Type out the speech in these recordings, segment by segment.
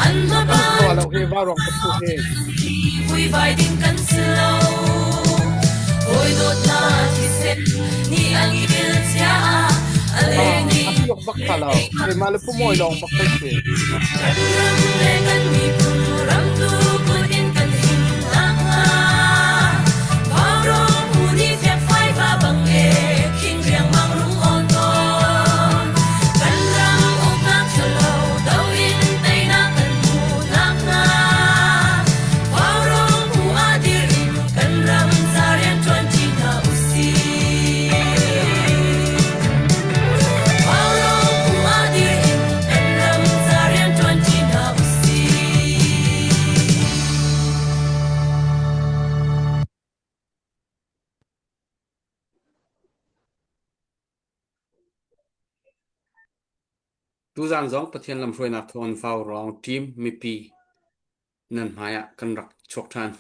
Kan khua lo hi vaurawng ka phu hi. Vuivai ding kan si lo. Hawi dawtna thisen ni an il cia a Ah, leng i a fiok bak kha lo. Keimah le Pu Mawi lawng bak kan si. kan ram le kan miphun ram tu kut in kan him nakhnga Vaurawng phu nih fiakfai va bang e khing riangmang rung awn tawn. Kan ram uknak ṭhalo do in teinak kan hmuh nakhnga Vaurawng phu ah dir in kan ram ca rianṭuan ṭi hna usih. Vaurawng phu ah dir in kan ram ca rianṭuan ṭi hna usih. Tuzaan zong Pathian lamhruainak thawngin Vaurawng team mipi nan hmai ah kan rak chuak ṭhan.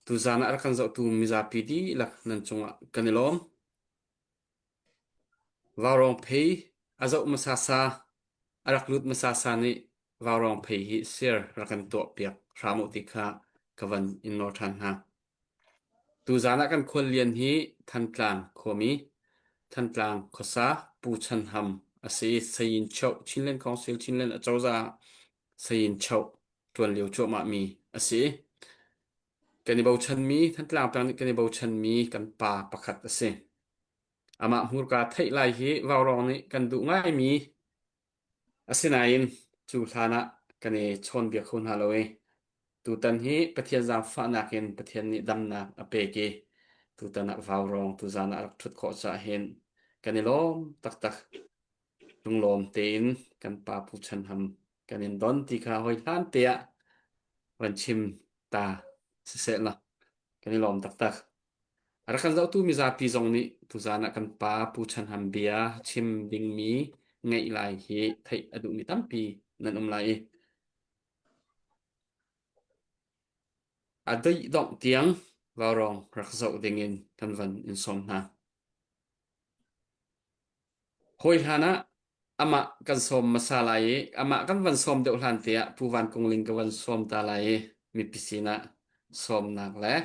Tuzaan ah a rak kan zohtu mizapi dihlak nan cungah kan i lawm. Vaurawng phei a zoh hmasa sa, a rak lut hmasa sa nih Vaurawng phei hi share rak kan tuahpiak hram u ti kha ka van in nawl ṭhan hna. Tuzaan ah kan khuallian hi Thantlang khuami, Thantlang khuasa Pu Chan Ham a si i Sayin Choh Chinland Council Chinland Acozah ah Sayin Choh ṭuan lio cuahmahmi a si. Kan i bochanmi, Thantlang peng nih kan i bochanmi kan pa pakhat a si. Amah hmurka theih lai hi Vaurawng nih kan duh ngaimi Asinain cu hlanah kan i chawnbia kho hna lo i tutan hi Pathian zaangfahnak in Pathian nih damnak a pek i tutan ah vaurawng tuzaan ah a rak ṭhut khawh caah hin kan i lawm taktak. Lunglawm tein kan pa Pu Chan Ham kan in don ti kha hawi hlan te ah van chim ta siseh law kan i lawm taktak. A rak kan zohtu mizapi zong nih tuzaan ah kan pa Pu Chan Ham bia chim dingmi ngaih lai hi theih a duhmi tampi nan um lai i a dih dongh tiang vaurawng rak zoh dingin kan van in sawm hna. Hawi hlan ah amah kan sawm hmasa lai i amah kan van sawm deuh hlan te ah Pu Van Kung Ling ka van sawm ta lai i mipi sinah sawmnak le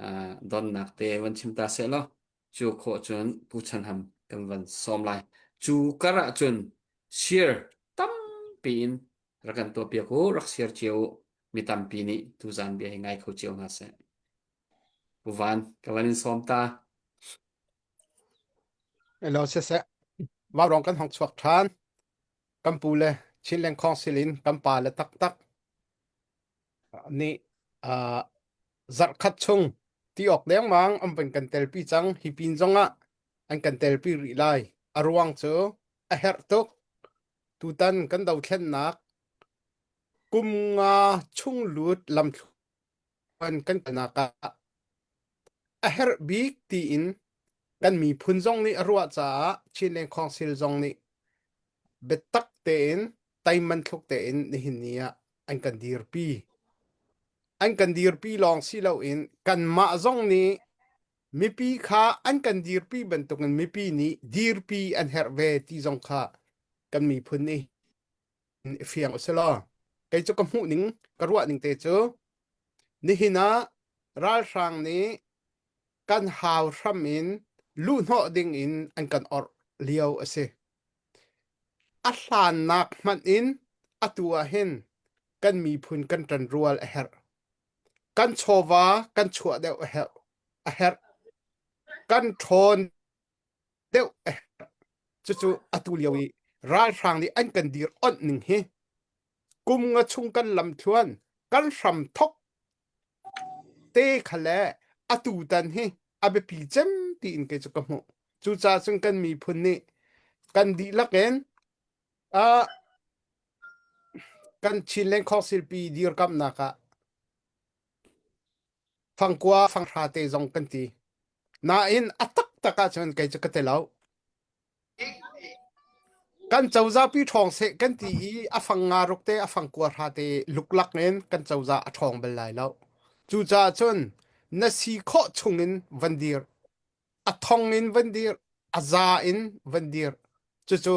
uh, donnak te van chim ta seh law cu khawh cun Pu Chan Ham kan van sawm lai. Cu kar ah cun share tampi in rak kan tuahpiak u, rak share cio u. Mi tampi nih tuzaan bia hi ngai kho cio hna seh. Pu Van, ka van in sawm ta. Hello, siseh. Vaurawng kan hong chuak ṭhan. Kan pu le Chinland Council in kan pa le taktak nih uh, zarhkhat chung ti awk dengmang an van kan telpi cang. Hi pin zongah an kan telpi rih lai. A ruang cu a herh tuk. Tutan kan dothlennak kum nga chung lut lamthluan kan kalnak ah A herh bik tiin kan miphun zong nih a ruah caah Chinland Council zong nih biatak tein teiman thluk tein nihin ni ah an kan dirpi. An kan dirpi lawng si loin kanmah zong nih mipi kha an kan dirpi bantukin mipi nih dirpi an herh ve ti zong kha kan miphun nih i fiang usih law kei cu ka hmuh ning ka ruah ning te cu Nihin ah ralhrang nih kan hau hram in luhhnawh ding in an kan orh lio a si. A hlannak hmanh in atu ah hin kan miphun kan ṭanrual a herh. Kan chawva kan chuah deuh a herh. A herh. Kan ṭhawn deuh a herh. Cucu atu lio i ralhrang nih an kan dir onh ning hi Kum nga chung kan lamthluan kan hram thok te kha le atu tan hi a biapi cem tiin kei cu ka hmuh. Cucaah cun kan miphun nih kan dihlak in uh, kan Chinland Council pi dirkamnak ah fangkua fanghra te zong kan ti. Nain a taktak ahcun kei cu ka te lo. Kan cozah pi ṭhawng seh kan ti i a fang nga ruk te a fang kua hra te luklak in kan cozah a ṭhawng bal lai lo. Cucaah cun na si khawh chungin van dir. A thong in van dir. A za in van dir. Cucu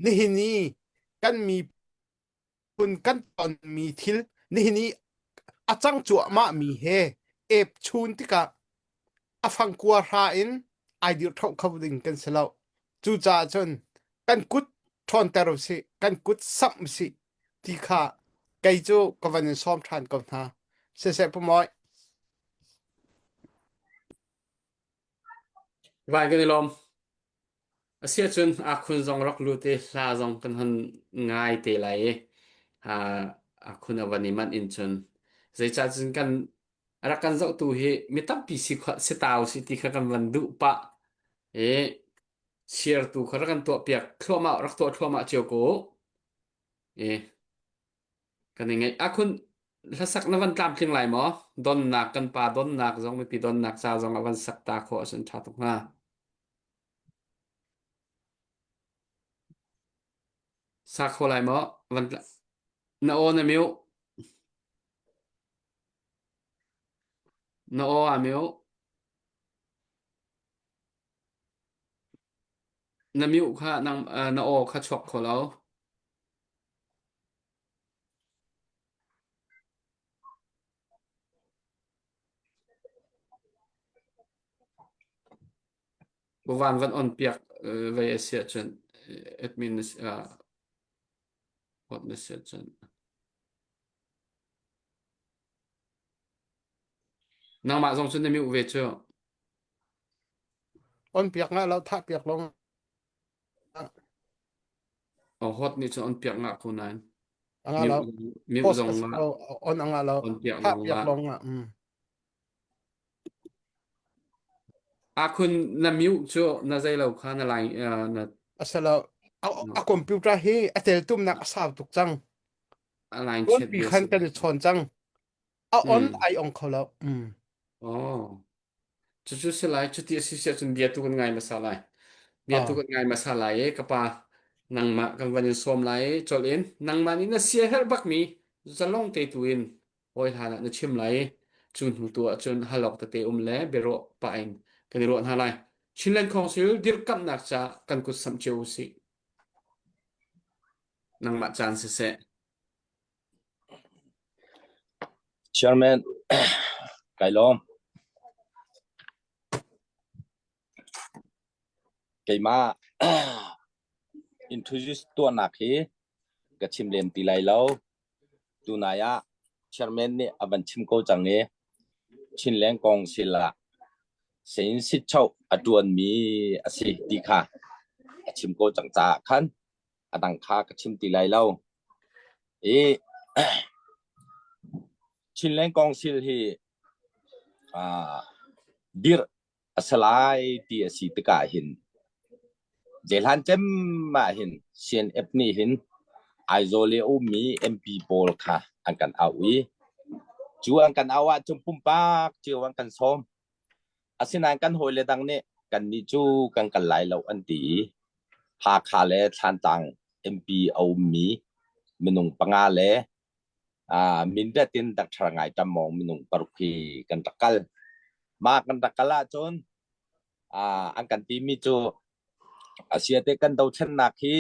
nihin i kan mi. Kun kan tonmi thil nihin i a cang cuahmahmi he ep chun tikah a fangkua hra in ai dirhṭhoh kho ding kan si lo. Cucaah cun kan kut ṭhawnter usih, kan kut samh usih ti kha kei cu ka van in sawm ṭhan ko hna. Siseh Pu Mawi. Vai kan i lawm. Asiahcun akhun zong rak lut i hla zong kan hon ngai te lai i akhun a van i manh in cun zeicah cun kan a rak kan zohtu hi mi tampi si si ta usih ti kha kan van duh pah i share tu kha rak kan tuah piak thluahmah rak tuah thluahmah cio ko i kan i ngaih akhun hlasak na van tlamtling lai maw donnak kan pa donnak zong mipi donnak ca zong a van sak ta khawh ahcun ṭha tuk hnga Sa kho lai maw? Van na aw na mute. Na aw a mute. Na mute kha nang uh, na aw kha chuak kho lo. Van van on piak vei a si ahcun admin na si hot na si ahcun nangmah zong cu na mute ve cu. On piak nga lo thah piak long. Oh, hot nih cun on piak nga ko nain. Anga lo. Mute Post zong nga. On anga lo. On piak Thah zong piak nga. long nga. Mm. Akhun na mute cu na zei lo kha na line uh, na Asalo a, a computer hi a tel tumnak a sau tuk cang. a line Tuan chat pi bia khan si. kan i chawn cang. A on Hmm. ai ong kho lo. Mm. Oh. Cucu si lai, cuti a si si ahcun bia tu kan ngai hmasa lai. Bia tu Ah. kan ngai hmasa lai i ka pa nangmah kan van in sawm lai i colh in nangmah nih na sia herh bakmi zalong te tu in hawi hlan ah na chim lai i cu hnu tu ahcun hal awk tete um le biaruah pah in kan i ruah hna lai. Chinland Council dirkamhnak ca kan kut samh cio usih. Nangmah caan siseh. Chairman, kai lawm. Keimah introduce tuahnak hi ka chim lem ti lai lo. Tunai ah chairman nih a van chim ko cang i Chinleng kong sil ah sein sitchoh a ṭuanmi a si ti kha a chim ko cang caah khan a dang kha ka chim ti lai lo. I Chinland Council hi uh, dirh a si lai ti a si tikah hin zeihlan cem ah hin CNF nih hin Aizawl i a ummi MP pawl kha an kan auh i cu an kan auh ahcun pumpak cio an kan sawm. Asinain kan hawile dang nih kannih cu kan kal lai lo an ti i Hakha le Thlantlang MP a ummi minung panga le uh, Mindat in Dr. Ngai Tam Mawng minung paruk hi kan rak kal. Mah kan rak kal ahcun uh, an kan timi cu asiate kan dothlennak hi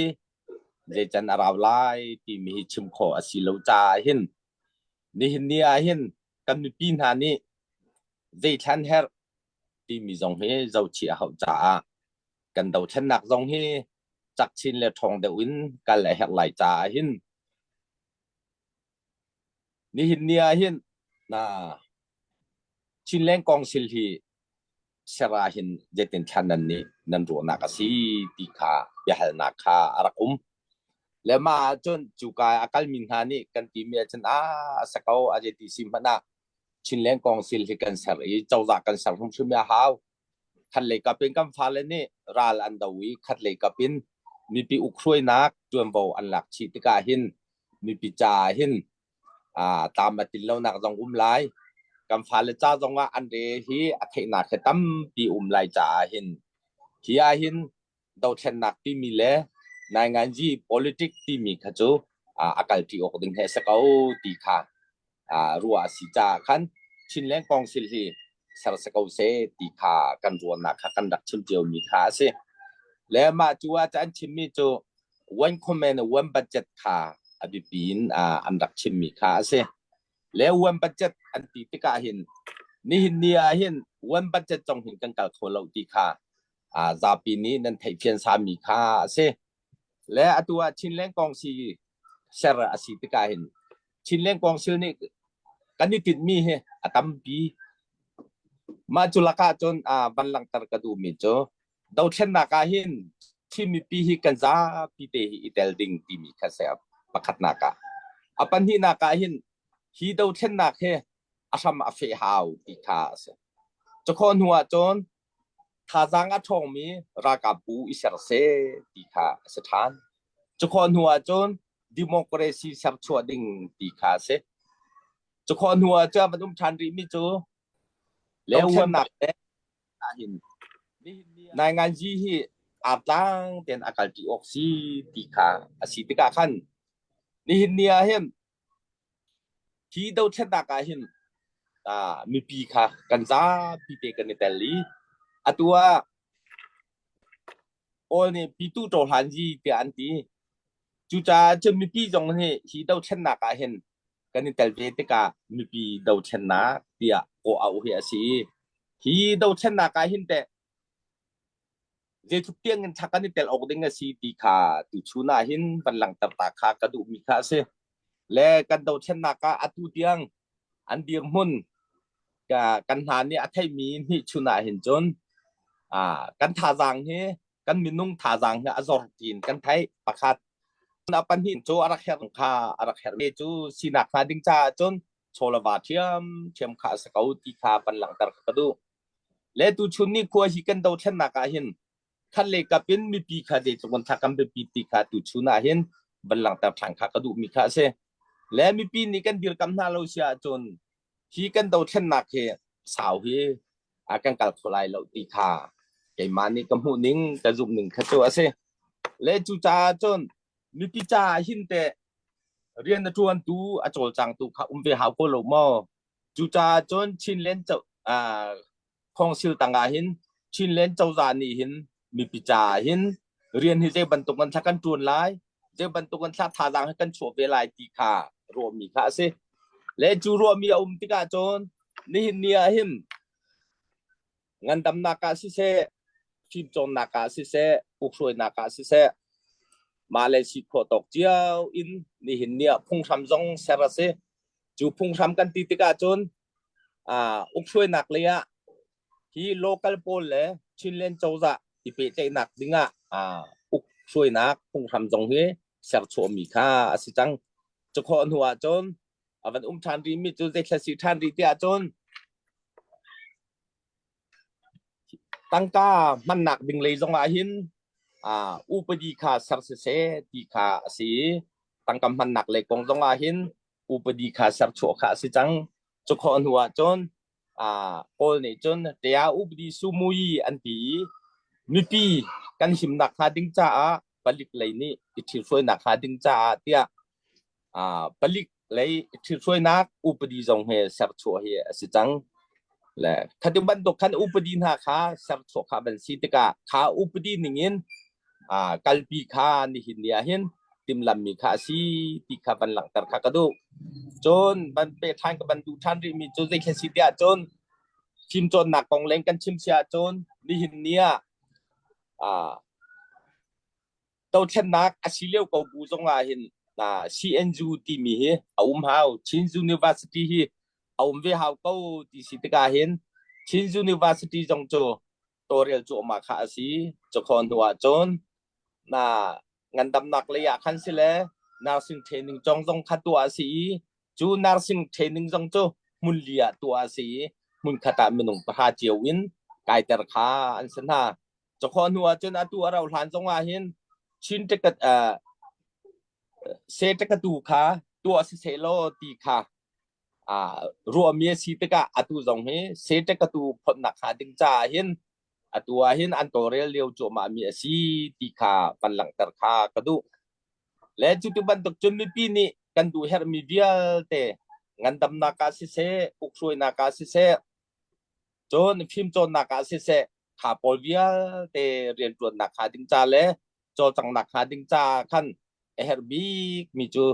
zeican a rau lai timi hi chim khawh a si lo caah hin nihin ni ah hin kan mipi hna nih zeithlan herh timi zong hi zohchih a hauh caah kan dothlennak zong hi cak chin le ṭhawng deuh in kal a herh lai caah hin nihin ni ah hin na Chinland Council hi ser ah hin zeitin thlan nan nih nan ruahnak a si ti kha biahalnak kha a rak um. Le mah ahcun cuka a kalmi hna nih kan timi ahcun a a si ko a zeiti si hmanh ah Chinland Council hi kan ser i cozah kan ser hrimhrim a hau. Khatlei kap in kan fale nih ral an do i khatlei kap in mipi ukhruainak ṭuanvo an lak chih tikah hin mipi caah hin aa tlam a tlin lonak zong um lai. Kan fale ca zong ah an re hi a theihnak hi tampi um lai caah hin hi ah hin dothlennak timi le nainganzi politic timi kha cu a kalṭi awk ding he a si ko ti kha ruah a si caah khan Chinland Council hi ser si ko seh ti kha kan ruahnak kha kan rak chim ciomi kha a si. Le mah cu ah an chimmi cu one command one budget kha a a biapi in an rak chimmi kha a si. Le one budget an ti tikah hin nihin ni ah hin one budget zong hin kan kal kho lo ti kha zapi nih nan theihfian sami kha a si. Le atu ah Chinland Kongsi ser a si tikah hin Chinland Council nih kan i tinhmi hi a tampi. Mah cu lakah cun van langhter ka duhmi cu dothlennak ah hin Chin mipi hi kan zapi te hi i tel ding timi kha si pakhatnak ah. A pahnihnak ah hin hi dothlennak hi a hram a feh hau ti kha a si. Cakhawh hnu ah cun thazaang a ṭhawngmi ralkapbu i ser seh ti kha a si ṭhan. Cukhawh hnu ah cun democracy serchuah ding ti kha a si. Cukhawh hnu ah cun van um ṭhan rihmi cu dothlennak le ahhin nainganzi hi artlang tein a kalṭi awk si ti kha a si tikah khan nihin ni ah hin Hi dothlennak ah hin mipi kha kan zapi te kan i tel i atu ah Kawl nih pitu ṭawhlanzi tiah an ti. Cucaah cun mipi zong hi hi dothlennak ah hin kan i tel ve tikah mipi dothlennak tiah kawh auh hi a si i hi dothlennak ah hin teh zeitluk tiang in thak an i tel awk ding a si ti kha tuchun ah hin van langhter ta kha ka duhmi kha a si. Le kan dothlennak ah atu tiang an dirhmun ka kan hna nih a theimi hnihchun ah hin cun kan thazaang hi kan minung thazaang hi a zor tiin kan theih pakhat a pahnih cu a rak herh kha a rak herh mi cu sinak hnga ding caah cun chawlava ṭhiam ṭhiam kha a si ko ti kha van langhter ka duh. Le tuchun ni khua hi kan dothlennak ah hin khat le kap in mipi kha zeitluk in kan biapi ti kha tuchun ah hin van langhter ṭhan kha ka duhmi kha a si. Le mipi nih kan dirkam hna lo si ahcun hi kan dothlennak hi sau hi a kan kal kho lai lo ti kha keimah nih ka hmuh ning ka zumh ning kha cu a si. Le cucaah cun mipi caah hin teh rian a ṭuantu a cawlcangtu kha um ve hau ko lo maw? Cucaah cun Chinland Council tangah hin Chinland cozah nih hin mipi caah hin rian hi zei bantuk in thla kan ṭuan lai, zei bantuk in thla thazaang hi kan chuah ve lai ti kha ruahmi kha a si. Le cu ruahmi a um tikah cun nihin ni ah hin ngandamnak ah siseh, fimcawnnak ah siseh, ukhruainak ah siseh, mah le si khawh tawk cio in nihin ni ah phunghram zong ser a si. Cu phunghram kan ti tikah cun ukhruainak lei ah hi local pawl le Chinland cozah i pehtlaihnak dingah ukhruainak phunghram zong hi serchuahmi kha a si cang. Cukhawh hnu ah cun a van um ṭhan rihmi cu zeithla si ṭhan rih tiah cun Tangka hmannak ding lei zongah hin upadi kha ser siseh ti kha a si i tangka hmannak lei kong zongah hin upadi kha serchuah kha a si cang. Cu khawh hnu ah cun Kawl nih cun tia upadi sumui an ti i mipi kan himnak hnga ding caah palik lei nih i ṭhithruainak hnga ding caah tiah palik lei ṭhithruainak upadi zong he serchuah hi a si cang. Le khati bantuk khan upadi hna kha serchuah kha van si tikah kha upadi ningin kalpi kha nihin ni ah hin timlammi kha a si ti kha van langhter kha ka duh. Cun van pe ṭhan ka van duh ṭhan rihmi cu zei khi si tiah cun fimcawnnak kong leng kan chim si ahcun nihin ni ah dothlennak a si lio ko bu zong ah hin CNU timi hi a um hau. Chin University hi a um ve hau ko ti si tikah hin Chin University zong cu tawlrel cuahmah kha a si. Cukhawh hnu ah cun na ngandamnak lei ah khan si le nursing training cong zong kha tuah a si i cu nursing training zong cu hmun li ah tuah a si i hmun khat ah minung pahra cio in kaiter kha an si hna. Cakhawh hnu ah cun atu a rauh hlan zong ah hin Chin ticket uh, se tikatu kha tuah si seh law ti kha uh, ruahmi a si tikah atu zong hi se tikatu photnak hnga ding caah hin atu ah hin an tawlrel lio cuahmah mi a si ti kha van langhter kha ka duh. Le cu tu bantuk cun mipi nih kan duh herhmi vialte ngandamnak ah siseh, ukhruainak ah siseh, cun fimcawnnak ah siseh kha pawl vialte rianṭuannak hnga ding ca le cawlcanghnak hnga ding ca khan a herh bikmi cu.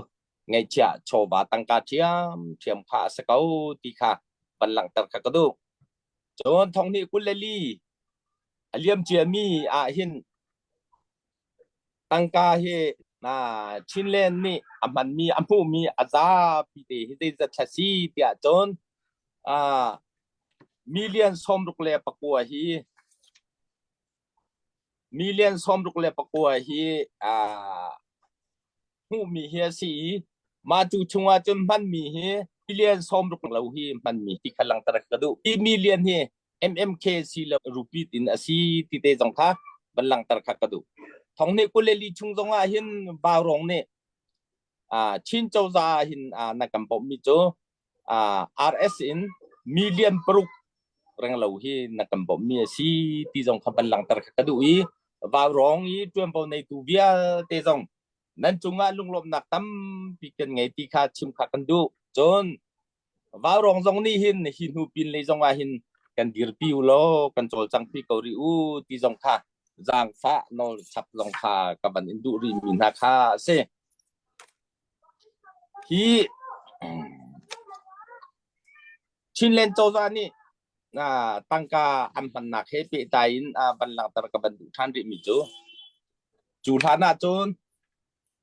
Ngeihchiah chawva tangka ṭhiamṭhiam kha a si ko ti kha van langhter kha ka duh. Cun thonghnih 24 a liam ciami ah hin tangka hi na Chinland nih a hmanmi a hmuhmi a zapi te hi zeizat thla si tiah cun million 69 hi million 69 hi hmuhmi hi a si i mah cu chungah cun hmanmi hi million 60 lo hi hmanmi ti kha langhter ka duh. Hi million hi MMK si lo rupee in a si ti te zong kha van langhter kha ka duh. Thong nih 24 chung zong ah hin Vaurong nih Chin cozah ah hin na kan bawmhmi cu RS in million 6 renglo hi na kan bawmhmi a si ti zong kha van langhter kha ka duh i Vaurong i ṭuanvo neitu vialte zong nan cungah lunglawmhnak tampi kan ngei ti kha chim kha kan duh. Cun Vaurong zong nih hin hi hnu pin lei zong ah hin kan dirpi u law kan cawlcangpi ko rih u ti zong kha zaangfah nawl chap zong kha ka van in duh rih mi hna kha a si. Hi Chinland cozah nih tangka an hmannak he pehtlai in van langhter ka van duh ṭhan rih mi cu cu hlan ah cun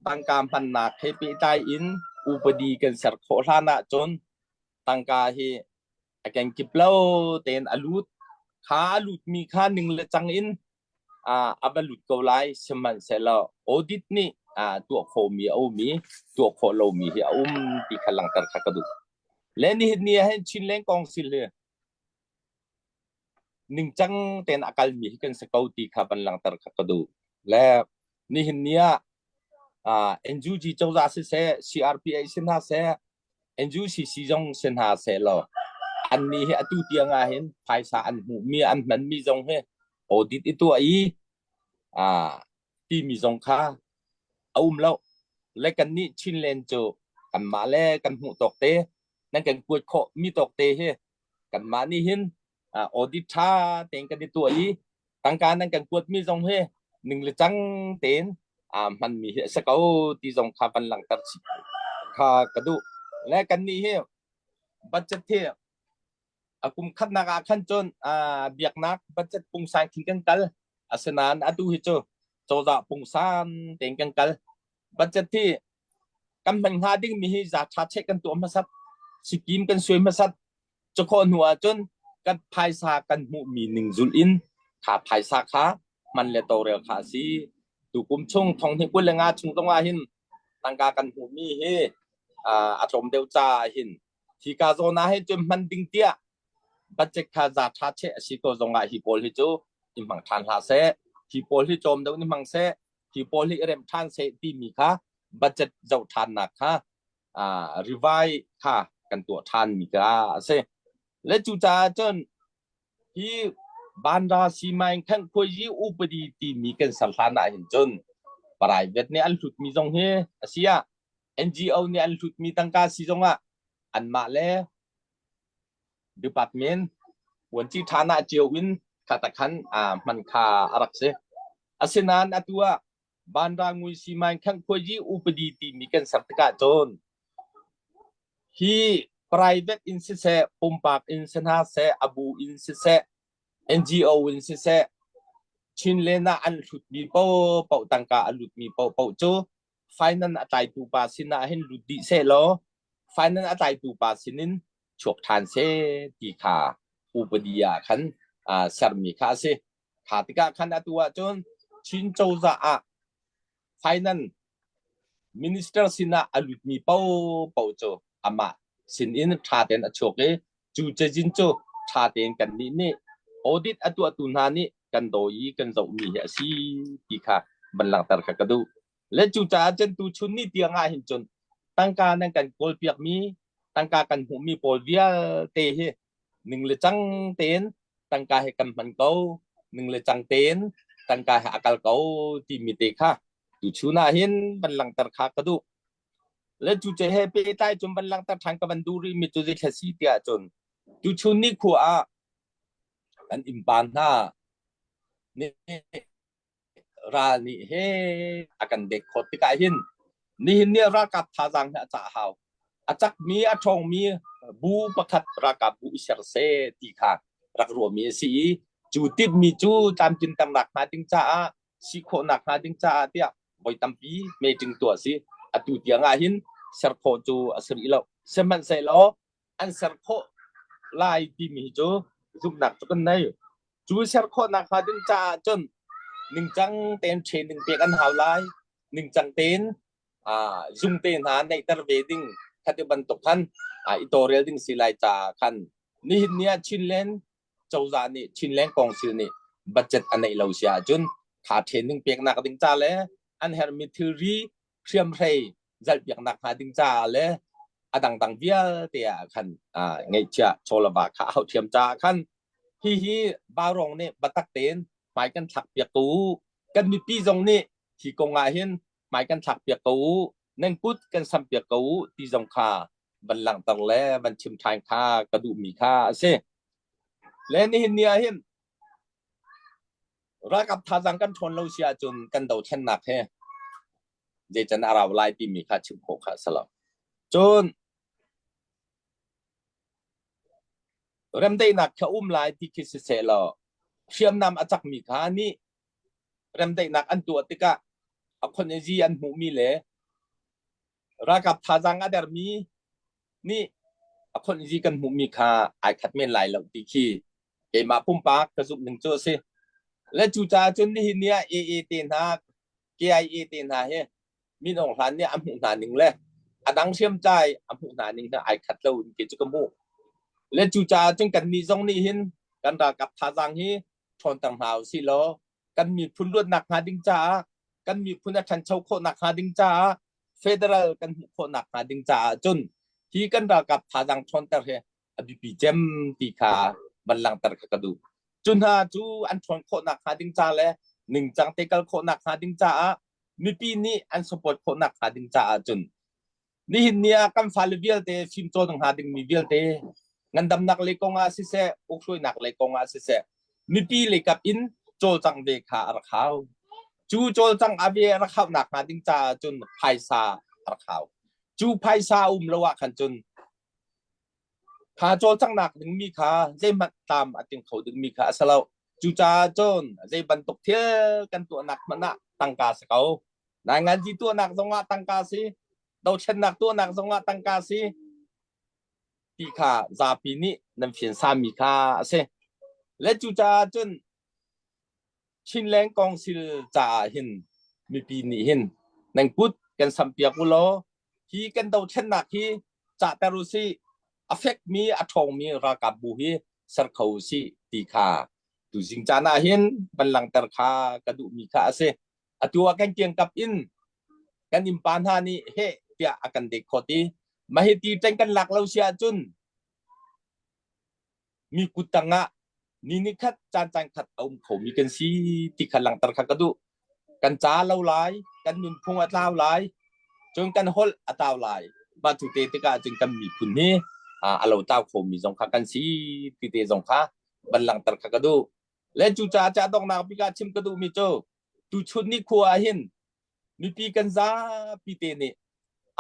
tangka hmannak he pehtlai in upadi kan ser khawh hlan ah cun tangka hi a kenkip lo tein a lut kha a lutmi kha ning le cang in a va lut ko lai sihmanhsehlaw audit nih tuah khawhmi a um i tuah khawh lomi hi a um ti kha langhter kha ka duh. Le nihin ni ah hin Chinland Council hi ningcang tein a kalmi hi kan si ko ti kha van langhter kha ka duh. Le nihin ni ah NUG cozah siseh, CRPA si hna seh, NUCC zong si hna seh law annih hi atu tiang ah hin phaisa an hmuhmi an hmanmi zong hi audit i tuah i timi zong kha a um lo. Le kannih Chinland cu kanmah le kan hmuh tawk te nan kan kuat khawh mi tawk te hi kanmah nih hin audit ṭha tein kan i tuah i tangka nan kan kuatmi zong hi ning le cang tein hmanmi hi a si ko ti zong kha van langhter chih kha ka duh. Le kannih hi budget hi a kum khatnak ah khan cun biaknak budget pungsan khin kan kal. Asinain atu hi cu cozah pungsan tein kan kal. Budget hi kan hman hnga dingmi hi za ṭha cheh kan tuah hmasat, sikim kan suai hmasat, Cukhawh hnu ahcun kan phaisa kan hmuhmi ning zulh in kha phaisa kha hman le tawlrel kha a si. Tukum chung 2025 chung zong ah hin tangka kan hmuhmi hi a tlawm deuh caah hin hika zawn ah hin cun hman ding tiah budget kha za ṭha cheh a si ko zong ah hi pawl hi cu i hmang ṭhan hlah seh. Hi pawl hi tlawm deuh in hmang seh. Hi pawl hi i remh ṭhan seh timi kha budget zoh ṭhannak kha revise kha kan tuah ṭhanmi kha a si. Le cucaah cun hi Bandra Simaing Khanhkhuayi upadi timi kan ser hlan ah hin cun private nih an hlutmi zong hi a si ah NGO nih an hlutmi tangka si zong ah anmah le department vuanci ṭhan ah cio in kha takhan hman kha a rak si. Asinain atu ah Bandra Ngui Simaing Khanhkhuayi upadi timi kan ser tikah cun hi private in siseh, pumpak in si hna seh, a bu in siseh, NGO in siseh, Chinland ah an hlutmi paohpaoh tangka a lutmi paohpaoh cu finance a tlaitu pa sinah hin lut dih seh law finance a tlaitu pa sinin chuak ṭhan seh ti kha upadi ah khan sermi kha a si. Kha tikah khan atu ahcun Chin cozah ah finance minister sinah a lutmi paohpaoh cu amah sinin ṭha tein a chuak i cu cazin cu ṭha tein kannih nih audit a tuahtu hna nih kan dawi i kan zohmi hi a si ti kha van langhter kha ka duh. Le cucaah cun tuchun ni tiang ah hin cun tangka nan kan kawlpiakmi tangka kan hmuhmi pawl vialte hi ning le cang tein tangka he kan hman ko ning le cang tein tangka he a kal ko timi te kha tuchun ah hin van langhter kha ka duh le cu ce he pehtlai cun van langhter ṭhan ka van duh rih mi cu zei si tiah cun tuchun ni khua ah kan innpa hna nih ral nih he a kan dek khawt tikah hin. Nihin ni ralkap thazaang hi a cah hau. A cakmi, a ṭhawngmi bu pakhat ralkap bu i ser seh ti kha rak ruahmi a si i cu timhmi cu tlamtlinternak hnga ding caah si khawhnak hnga ding caah tiah voi tampi meeting tuah a si. Atu tiang ah hin ser khawh cu a si rih lo. Sihmanhsehlaw an ser khawh lai timi cu zumhnak cu kan nei. Cu ser khawhnak hnga ding caah cun ningcang tein training pek an hau lai. Ningcang tein zung te hna neihter ve ding khati bantuk khan i tawlrel ding si lai caah khan nihin ni ah Chinland cozah nih Chinland Council nih budget a neih lo si ahcun kha training peknak ding ca le an herhmi thilri hriamhrei zalhpiaknak hnga ding caah le a dangdang vialte ah khan ngeihchiah chawlava kha a hauh thiam caah khan hihi Vaurawng nih biatak tein hmai kan thlak piak ko u. Kan mipi zong nih hi kong ah hin hmai kan thlak piak ko u, nan kut kan sam piak ko u ti zong kha van langhter le van chim ṭhan kha ka duhmi kha a si. Le nihin ni ah hin ralkap thazaang kan ṭhawn lo si ahcun kan dothlennak he zeican a rau lai timi kha chim khawh kha a si lo. Cun remdaihnak kha um lai ti khi siseh law hriamnam a cakmi kha nih remdaihnak an tuah tikah a khonezi an hmuhmi le ralkap thazaang a dermi nih a khonezi kan hmuhmi kha ai khat men lai lo ti khi keimah pumpak ka zumh ning cu a si. Le cucaah cun nihin ni ah AA te hna KIA te hna hi Min Aung Hlaing nih a hmuh hna ning le a dang hriamtlai a hmuh hna ning hi ai khat lo in kei cu ka hmuh. Le cucaah cun kannih zong nih hin kan ralkap thazaang hi ṭhawnter hna usih law kan miphun luatnak hnga ding caah kan miphun a ṭhancho khawhnak hnga ding caah federal kan hmuh khawhnak hnga ding caah cun hi kan ralkap thazaang ṭhawnter hi a biapi cem ti kha van langhter kha ka duh. Cu hna cu an ṭhawn khawhnak hnga ding ca le ningcang te kal khawhnak hnga ding caah mipi nih an support khawhnak hnga ding caah cun nihin ni ah kan fale vialte fimcawn hnga dingmi vialte ngandamnak lei kong ah siseh ukhruainak lei kong ah siseh mipi lei kap in cawlcang ve kha a rak hau. Cu cawlcang a ve a rak hauhnak hnga ding caah cun phaisa a rak hau. Cu phaisa a um lo ah khan cun Kha cawlcanghnak dingmi kha zeihmanh tlam a ting kho dingmi kha a si lo. Cucaah cun zei bantuk thil kan tuahnak hmanh ah tangka si ko. Nainganzi tuahnak zongah tangka si, dothlennak tuahnak zongah tangka si ti kha zapi nih nan fian sami kha a si. Le cucaah cun Chinland Council caah hin mipi nih hin nan kut kan sampiak u law hi kan dothlennak hi cahter u sih a fekmi a ṭhawngmi ralkap bu hi ser kho u sih ti kha tuzing caan ah hin van langhter kha ka duhmi kha a si. Atu ah kan kiangkap in kan innpa hna nih heh tiah a kan dek khawt i mah hiti ṭeng kan lak lo si ahcun mi kut tangah ni ni khat caan caan khat a um khomi kan si ti kha langhter kha ka duh. Kan ca lo lai, kan nunphung a tlau lai, cun kan holh a tlau lai. Mah cu te tikah cun kan miphun hi a lo tlau khomi zong kha kan si ti te zong kha van langhter kha ka duh. Le cucaah ca donghnak bik ah chim ka duhmi cu tuchun ni khua ah hin mipi kan zapi te nih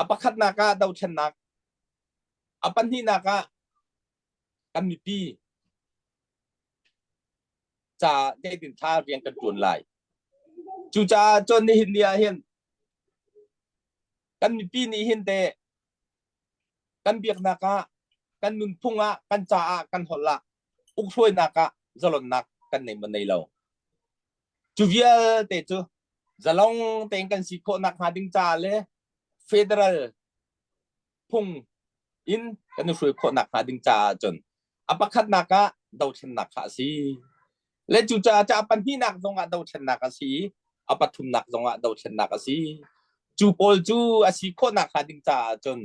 a pakhatnak ah dothlennak, a pahnihnak ah kan mipi ca zeitin tha rian kan tuan lai. Cucaah cun nihin ni ah hin kan mipi nih hin te kan biaknak ah kan nunphung ah kan caah kan holh ah ukhruainak ah zalonnak kan nei maw nei lo. Cu vialte cu zalong tein kan si khawhnak hnga ding caah le federal phung in kan i hruai khawhnak hnga ding caah cun a pakhatnak ah dothlennak kha a si. Le cucaah ca a pahnihnak zongah dothlennak a si i a pathumnak zongah dothlennak a si. Cu pawl cu a si khawhnak hnga ding caah cun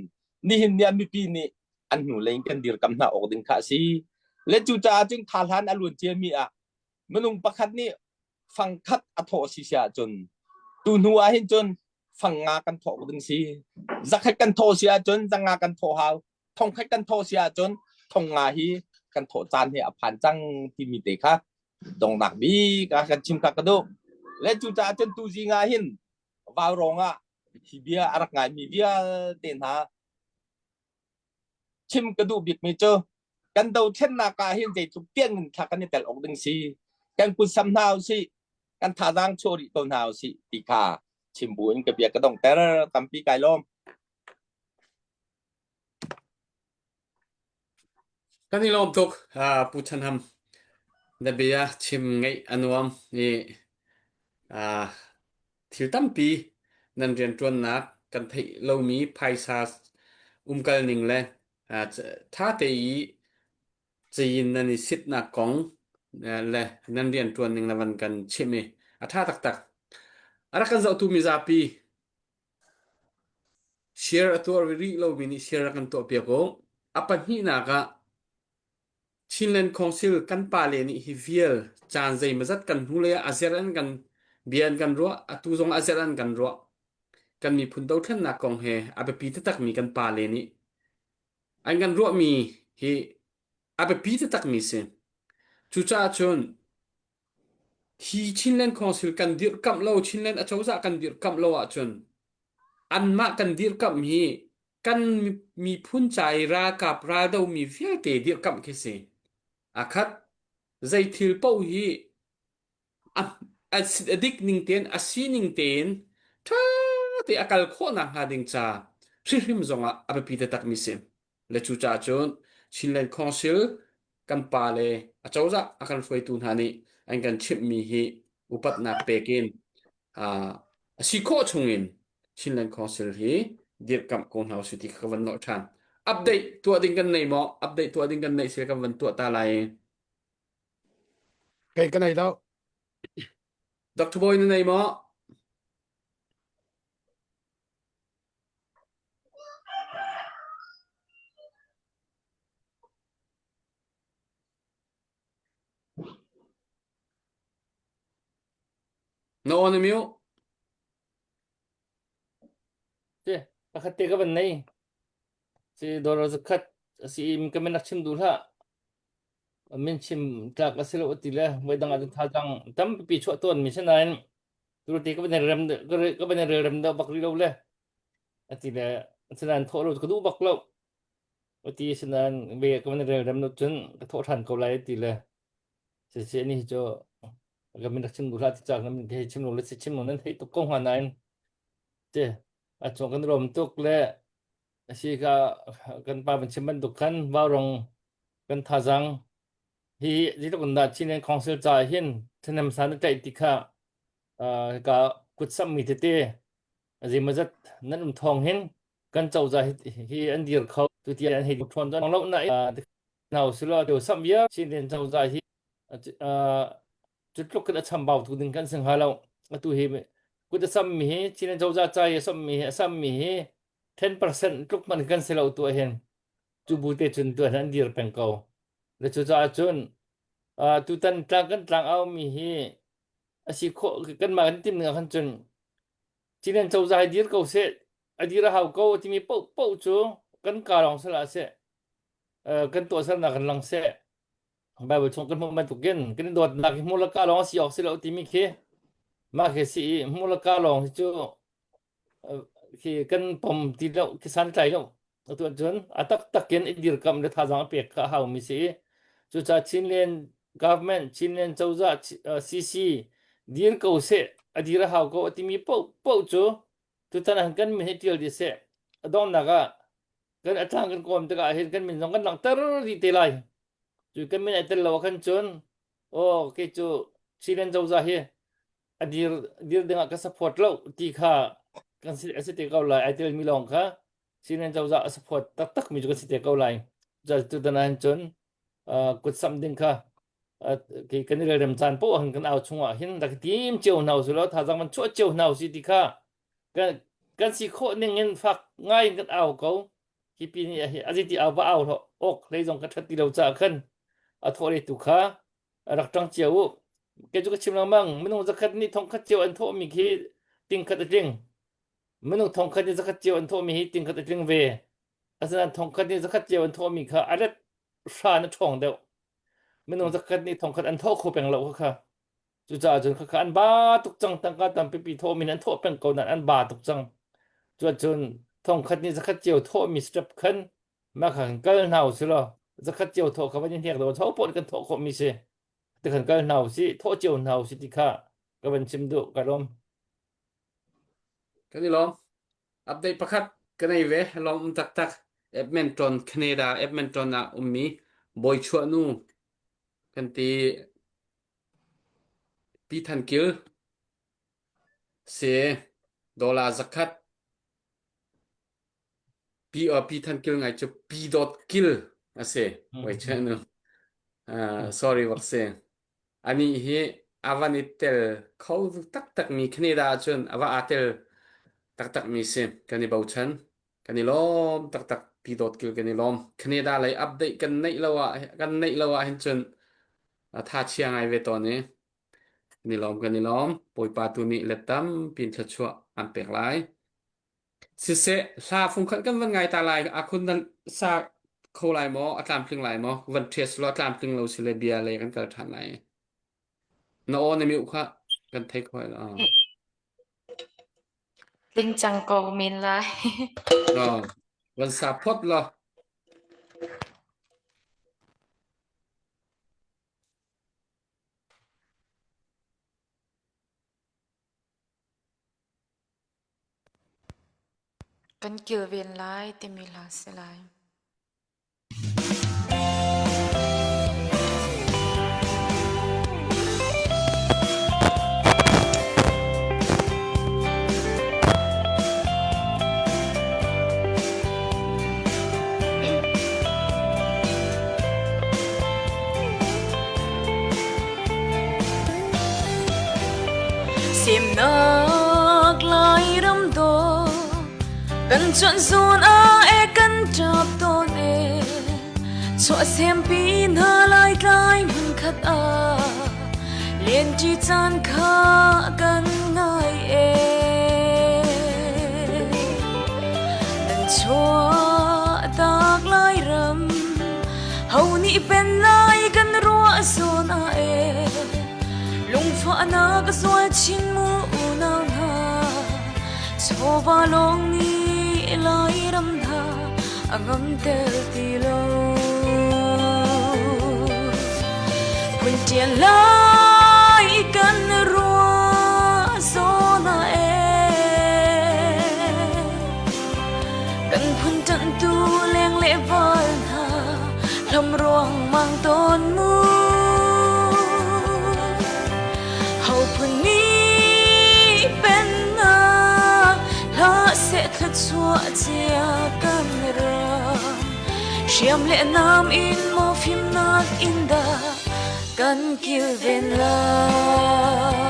nihin ni ah mipi nih an hnulei in kan dirkam hna awk ding kha a si. Le cucaah cun kha hlan a luan ciami ah minung pakhat nih fang khat a thawh si si ahcun tu hnu ah hin cun fang nga kan thawh ding si. Zakhat kan thawh si ahcun zanga kan thawh hau. Thongkhat kan thawh si ahcun thong nga hi kan thawh caan hi a phan cang timi te kha dongnak bik ah kan chim kha ka duh. Le cucaah cun tuzing ah hin vaurawng ah. Hi bia a rak ngaimi vialte hna chim ka duh bikmi cu kan dothlennak ah hin zeitluk tiang in thla kan i tel awk ding si kan kutsam hna usih kan thazaang chuah rih ko hna usih ti kha chim bu in ka bia ka dongter tampi kai lawm. Kan i lawm tuk uh, Pu Chan Ham. Na bia chim ngaih a nuam i uh, thil tampi nan rianṭuannak kan theih lomi phaisa umkal ning le uh, ṭha te i cayin nan i sitnak kong le nan rianṭuan ning na van kan chimh i a ṭha taktak. A rak kan zohtu mizapi Share a tuah rih lomi nih share a kan tuahpiak u. A pahnihnak ah Chinland Council kan pale nih hi vial caan zeimawzat kan hnulei ah a zer an kan bia an kan ruah, atu zong a zer an kan ruah. Kan miphun dothlennak kong he a biapi taktakmi kan pale nih an kan ruahmi hi a biapi taktakmi si. Cucaah cun Hi Chinland Council kan dirhkamh lo, Chinland acozah kan dirhkamh lo ahcun anmah kan dirhkamh hi kan miphun ca i ralkap raldomi vialte dirhkamh khi si. A khat zei thil paoh hi a, a, a dik ning tein a sining tein ṭha te a kal khawh nakhnga ding ca hrihrim zongah a biapi taktakmi si. Le cucaah cun Chinland Council kan pa le acozah a kan hruaitu hna nih an kan chimhmi hi upatnak pek in uh, a si khawh chungin Chinland Council hi dirhkamh ko hna usih ti kha ka van nolh ṭhan. Update tuah ding kan nei maw? Update tuah ding kan neih sil kan van tuah ta lai. Kei ka nei lo. Dr. Boy na nei maw? Na aw na mute. Ci pakhat te ka van nei. Ci dollar zakhat a si i ka min rak chim duh hlah. Min chim tlak a si lo ti le voi dang ah cun thazaang tampi chuah tawn mi si nain tu te ka van rem ka van rel rem deuh bak rih lo le a ti le asinain thawh lo ka duh bak lo a ti asinain ve ka van rel rem lo cun ka thawh ṭhan ko lai ti le si ani cu ka min rak chim duh hlah ti cak na min he chim lo le si chim lo nan theih tuk ko hnga nain te a chung kan rom tuk le si ka kan pa van chim bantuk khan vaurong kan thazang Hi zeitluk in dah Chinland Council ca ah hin ṭhahnem san a tlaih ti kha hika kutsamhmi tete zeimawzat nan um thawng hin kan cozah hi an dir kho tuti an hei ṭhawn lo na hna usulaw tu samh viar Chinland cozah hi cu tluk in a chambau tu ding kan si hnga lo atu hi kut a sammi hi Chinland cozah ca i a sammi hi a sammi hi 10% tluk man kan si lo tu ah hin cu bu te cun tuan an dir peng ko. Le cucaah cun uh, tutan tlang kan tlang aumi hi a si khawh kanmah kan tim ning ah khan cun Cinen cozah hi dir ko seh a dir a hau ko timi paoh paoh cu kan ka lawng sala seh uh, kan tuahsernak kan lang seh Bible chung kan hmuh bantukin kan i dawtnak hi hmuh le ka lawng si awk si lo timi khi mah khi si i hmuh le ka lawng hi cu khi kan pom ti lo khi san tlai lo atu cun a taktak in i dirkamh le thazaang a pek kha a haumi si cucaah Chinland government Chinland cozah CC dir ko seh a dir a hau ko a timi paoh paoh cu tutan ah kan min hi tial dih seh a donghnak ah kan a tlang kan kawm tikah hin kan min zong kan langhter dih te lai cu kan min ai tel lo ah khan cun aw kei cu Chinland cozah hi a dir dir dingah ka support lo ti kha kan si a si te ko lai ai tel mi lawng kha Chinland cozah a support taktak mi cu kan si te ko lai tu tan cun kut sam ding kha kan i relrem caan poh han kan au chungah hin rak tim cio hna usih law thazang man chuah cio hna usih ti kha kan kan si khawh ning in fak ngai in kan au ko hi pi nih a ti au va au ok hlei zong ka that ti lo ca khan a thawh le tu kha rak ṭang cio u. Kei cu ka chim lengmang, minung zakhat nih thongkhat cio an thawhmi khi tingkhat a tling. Minung thongkhat nih zakhat cio an thawhmi hi tingkhat a tling ve. Asinain thongkhat nih zakhat cio an thawhmi kha a let hra na ṭhawng deuh. Minung zakhat nih thongkhat an thawh kho peng lo kha kha. Cucaah cun khakha an ba tuk cang tangka tampipi thawhmi an thawh peng ko nain an ba tuk cang. Cuacun thongkhat nih zakhat cio thawhmi step khan mah kha kan kal hna usih law zakhat cio thawh kha van i hnek lo tho pawl kan thawh khawhmi si. Ti khan kal hna usih, thawh cio hna usih ti kha ka van chim duh ka lawm. Kan i lawm. Update pakhat ka nei ve. Lawm um taktak. Edmonton, Canada, Edmonton ah ummi Bawi Chuah nu kan ti Pi Than Kil si dollar zakhat Pi Pi Than Kil ngai cu Pi Dot Kil a si. Bawi Chuah nu. Uh, sorry bak si. Anih hi a van i tel kho taktakmi Canada ahcun a va aa tel taktakmi si. Kan i bochan. Kan i lawm taktak. Pi Dawt Kil kan i lawm. Canada lei update kan neih lo ah kan neih lo ah hin cun a tha chia ngai ve tawn i kan i lawm kan i lawm. Bawipa tu nih let tampi in thluachuah an pek lai. Siseh, hla fungkhat kan van ngai ta lai. Akhun nan sa kho lai maw? A tlamtling lai maw? Van ṭhias law a tlamtling lo si le bia lei kan kal ṭhan lai. Na aw na mute kha kan thei kho lo. Tling cang ko men lai. No, van sa phot law. Kan kilven lai timi hla si lai. Semnak Lairam dawh kan cuanh zawn ah e kan ṭap tawn e chuahsempi hna laitlai hmunkhat ah lenṭi caan kha kan ngai e nan chuah tak Lairam ho nih pen lai kan ruah zawn ah e Lungfahnak a zual chin mu unau hna chawva lawng nih Lairam hna a ngamter ti lo. Phunṭial lai kan ruah zawn ah ee kan phun ṭanhtu leng le val hna hlam ruangmang tawn mu ho phun nih pennak hlah seh thluachuah cia kan ram hriam le nam in maw fimnak in dah kan kilven lai.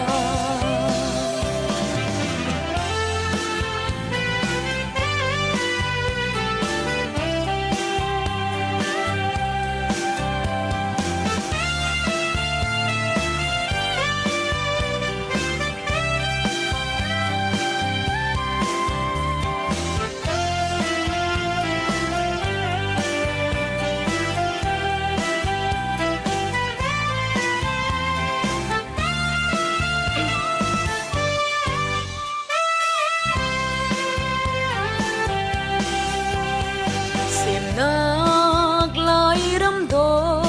Semnak Lairam dawh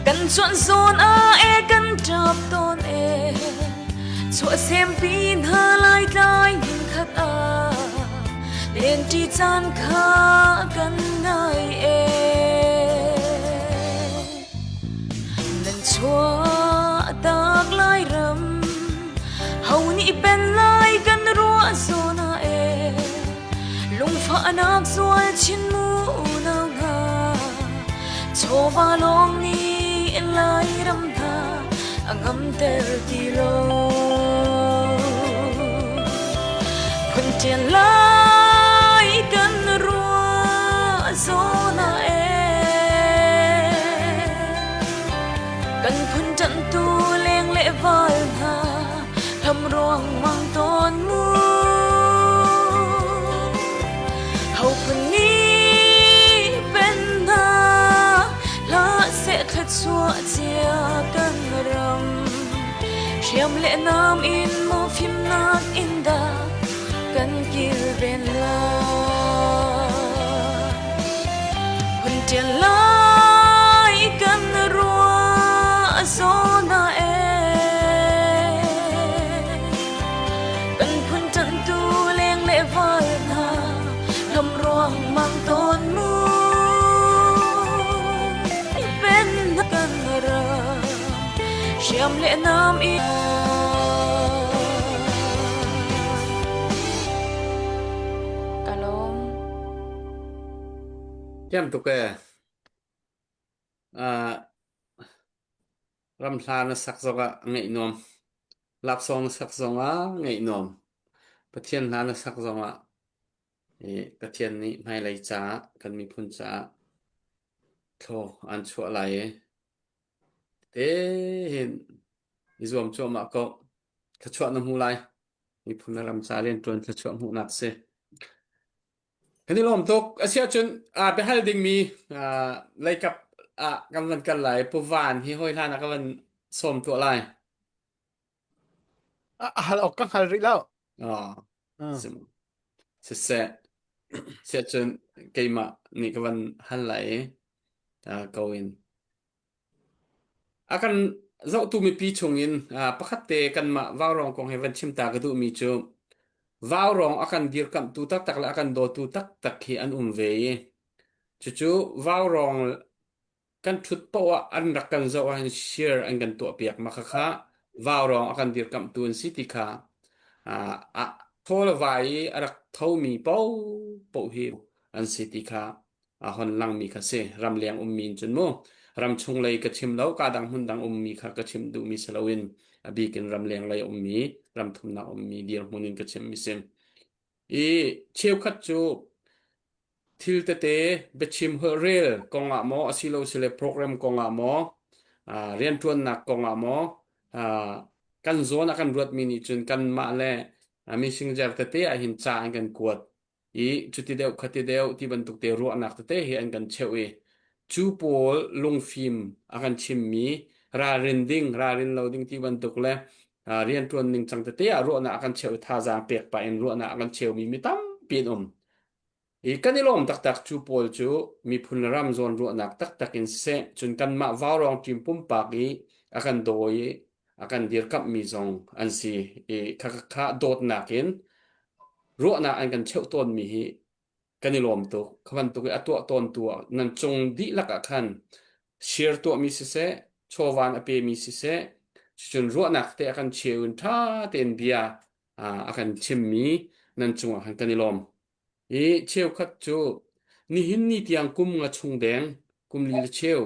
kan cuanh zawn ah e kan ṭap tawn e chuahsempi hna laitlai hmunkhat ah lenṭi caan kha kan ngai e Nan chuah tak Lairam ho nih pen lai kan ruah zawn ah e lungfahnak zual chin mu unau hna chawva lawng nih Lairam hna a ngamter ti lo phun ṭian lai kan ruah zawn ah e Kan phun ṭanhtu leng le val hna hlam ruangmang tawn mu. Ho phun nih pen hna hlah seh thluachuah cia kan ram. Hriam le nam in maw fimnak in dah. kan kilven lai. Hun ṭial lai kan ruah zawn ah ee. Kan phun ṭanhtu leng le val hna lam ruang mang tawn mu. Pen kan ram hriam le nam i Ka lawm. Thiam tuk ee. Uh, ramhla na sak zongah ngaih nuam. Laksawng na sak zongah ngaih nuam. Pathian hla na sak zongah i Pathian nih hmailei caah kan miphun caah thlaw an chuah lai i te hin i zuam cuahmah ko. Thluachuah na hmu lai. Miphun le ram ca rianṭuan thluachuah hmuhnak si. Kan i lawm tuk. Asiahcun aa biahal dingmi aa leikap ah kan van kal lai. Pu Van hi hawi hlan ah ka van sawm tuah lai. A hal awk ka hngal rih lo. Oh, siseh. Siahcun keimah nih ka van hal lai i ko in. A kan zohtu mipi chungin pakhat te kanmah Vaurawng kong he van chim ta ka duhmi cu Vaurawng a kan dirkamhtu taktak le a kan dawtu taktak hi an um ve i cucu Vaurawng kan ṭhut paoh ah an rak kan zoh ahhin share an kan tuahpiak ma khakha Vaurawng a kan dirkamhtu an si ti kha a thaw le vai i a rak thomi paohpaoh hi an si ti kha a hon langmi kha si. Ramleng ummi in cun mu ramchung lei ka chim lo, ka dang hmun dang ummi kha ka chim duhmi si loin a bik in ramleng lei ummi, ramthumnak ummi dirhmun in ka chimmi si. I cheukhat cu thil tete biachim holhrel kong ah maw asilo sile program kong ah maw rianṭuannak kong ah maw kan zawn a kan ruatmi nih cun kanmah le misingzer tete ah hin ca an kan kuat i cuti deuh khati deuh ti bantuk te ruahnak tete hi an kan cheuh i cu pawl lungfim a kan chimmi ralrin ding ralrin lo ding ti bantuk le rianṭuan ning cang tete ah ruahnak a kan cheuh i thazaang pek pah in ruahnak a kan cheumi mi tampi an um i kan i lawm taktak cu pawl cu miphun le ram zawn ruahnak taktak in siseh cun kanmah vaurawng ṭim pumpak i a kan dawi i a kan dirkamhmi zong an si i kha kha dawtnak in ruahnak an kan cheuh tawnmi hi kan i lawm tuk. Kha bantuk i a tuah tawntu ah nan cung dihlak ah khan share tuahmi siseh, chawvan a pemi siseh, cucun ruahnak te a kan cheu in ṭha tein bia a kan chimmi nan cungah khan kan i lawm. I cheukhat cu nihin ni tiang kum nga chung deng, kum li le cheu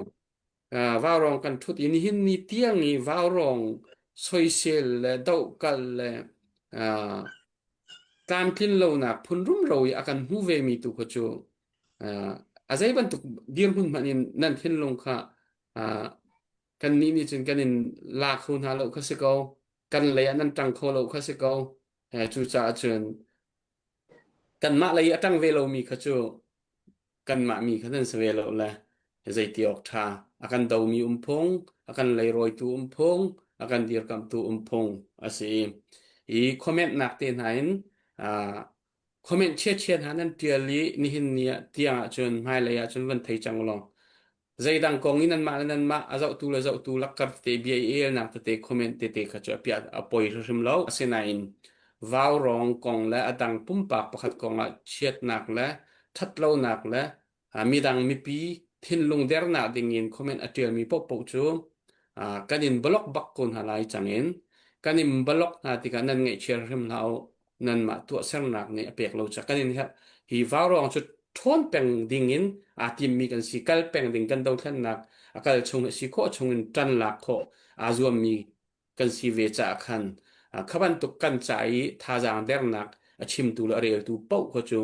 vaurawng kan ṭhut i nihin ni tiang i vaurawng soisel le dohkalh le tlamtlin lonak phun rumro i a kan hmu vemi tu kha cu a zei bantuk dirhmun hmanh in nan thinlung kha kannih nih cun kan in la kho hna lo kha si ko kan lei ah nan ṭang kho lo kha si ko cucaah cun kanmah lei a ṭang ve lomi kha cu kanmah mi kha nan si ve lo le zeiti awk ṭha a kan domi um phung a kan leirawitu um phung a kan dirkamhtu um phung a si i comment nak te hna in comment chiachia hna nan ṭial i nihin ni ah tiang ahcun hmailei ahcun van thei cang ulaw zeidang kong i nanmah le nanmah a zohtu le zohtu lakkar tete bia i elnak tete comment tete kha cu a piah a poi hrimhrim lo asinain vaurawng kong le a dang pumpak pakhat kong ah chiatnak le ṭhatlonak le midang mipi thinlung dernak dingin comment a ṭialmi paohpaoh cu kan in block bak ko hna lai cangin kan in block hna tikah nan ngaihchia hrim hlah u nanmah tuahsernak nih a pek lo ca kan in herh hi vaurawng cu ṭhawn peng dingin aa timmi kan si kal peng ding kan dothlennak a kal chung a si khawh chungin ṭan lak khawh aa zuammi kan si ve caah khan kha bantuk kan ca i thazaang dernak a chimtu le a reltu paoh kha cu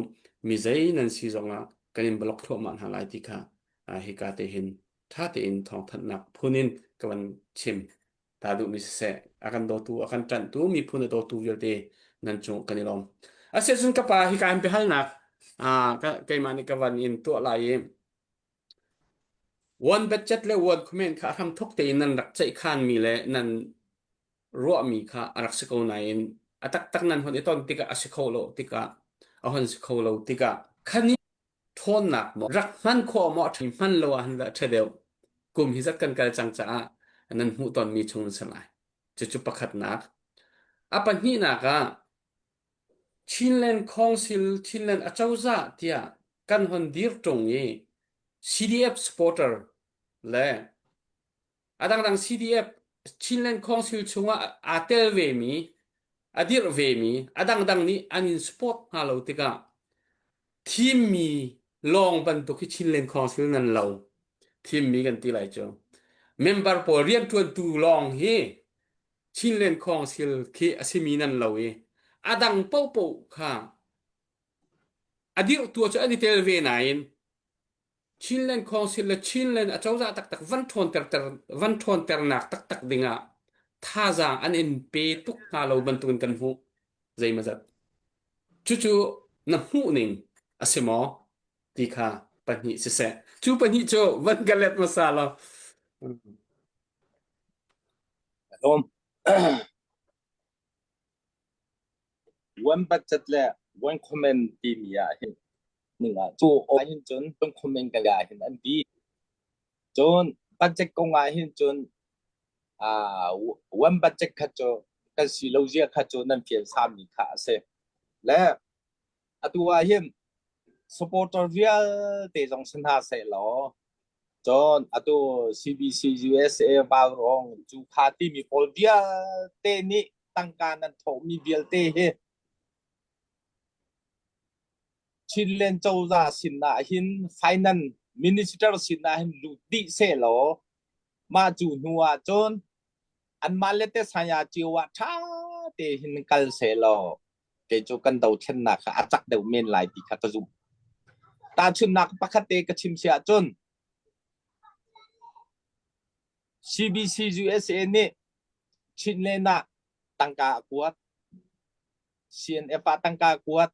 mi zei nan si zongah kan in block thluahmah hna lai ti kha hika te hin ṭha tein thawngthanhnak phun in ka van chim ta duhmi siseh a kan dawtu a kan ṭanhtu miphun a dawtu vialte nan cung kan i lawm asiahcun ka pa hika in biahalnak keimah nih ka van in tuah lai i One budget le one comment kha a hramthawk tein nan rak ceihkhanmi le nan ruahmi kha a rak si ko nain. A taktak nan hon i ton tikah a si kho lo tikah a hon si kho lo tikah khani ṭhawnnak maw rak hman khawh maw a hman lo ah han dah ṭha deuh kum hi zat kan kal cang caah nan hmuh tonmi chung an si lai. Cucu pakhatnak. A pahnihnak ah Chinland Council Chinland acozah tiah kan hon dir ṭung i CDF supporter le a dangdang CDF Chinland Council chungah aa tel vemi a dirh vemi a dangdang nih an in support hna lo tikah thimmi lawng bantuk hi Chinland Council nan lo thimmi kan ti lai cu member pawl rianṭuantu lawng hi Chinland Council khi a simi nan lo i a dang paohpaoh kha a dirhtu cu an i tel ve nain Chinland Council le Chinland acozah taktak van ṭhawnter van ṭhawnternak taktak dingah thazaang an in pe tuk hna lo bantukin kan hmuh zeimawzat. Cucu na hmuh ning a si maw ti kha pahnih siseh. Cu pahnih cu van ka let hmasa law. Lawm. One budget le one comment timi ah hin ning ah cu ah hin cun one comment ka ah hin an ti. Cun budget kong ah hin cun ah one budget kha cu kan si lo zia kha cu nan fian sami kha a si. Le atu ah hin supporter vialte zong si hna seh law cun atu CBC USA Vaurawng cu kha timi pawl vialte nih tangka nan thawhmi vialte hi Chinland cozah sin ah hin finance minister sin ah hin lut dih seh law mah cu hnu ah cun anmah le te saya cio ah ṭha te hin kal seh law kei cu kan dothlennak kha a cak deuh men lai ti kha ka zumh. Tahchunhnak pakhat te ka chim si ahcun CBC USA nih Chinland ah tangka a kuat, CNF ah tangka a kuat,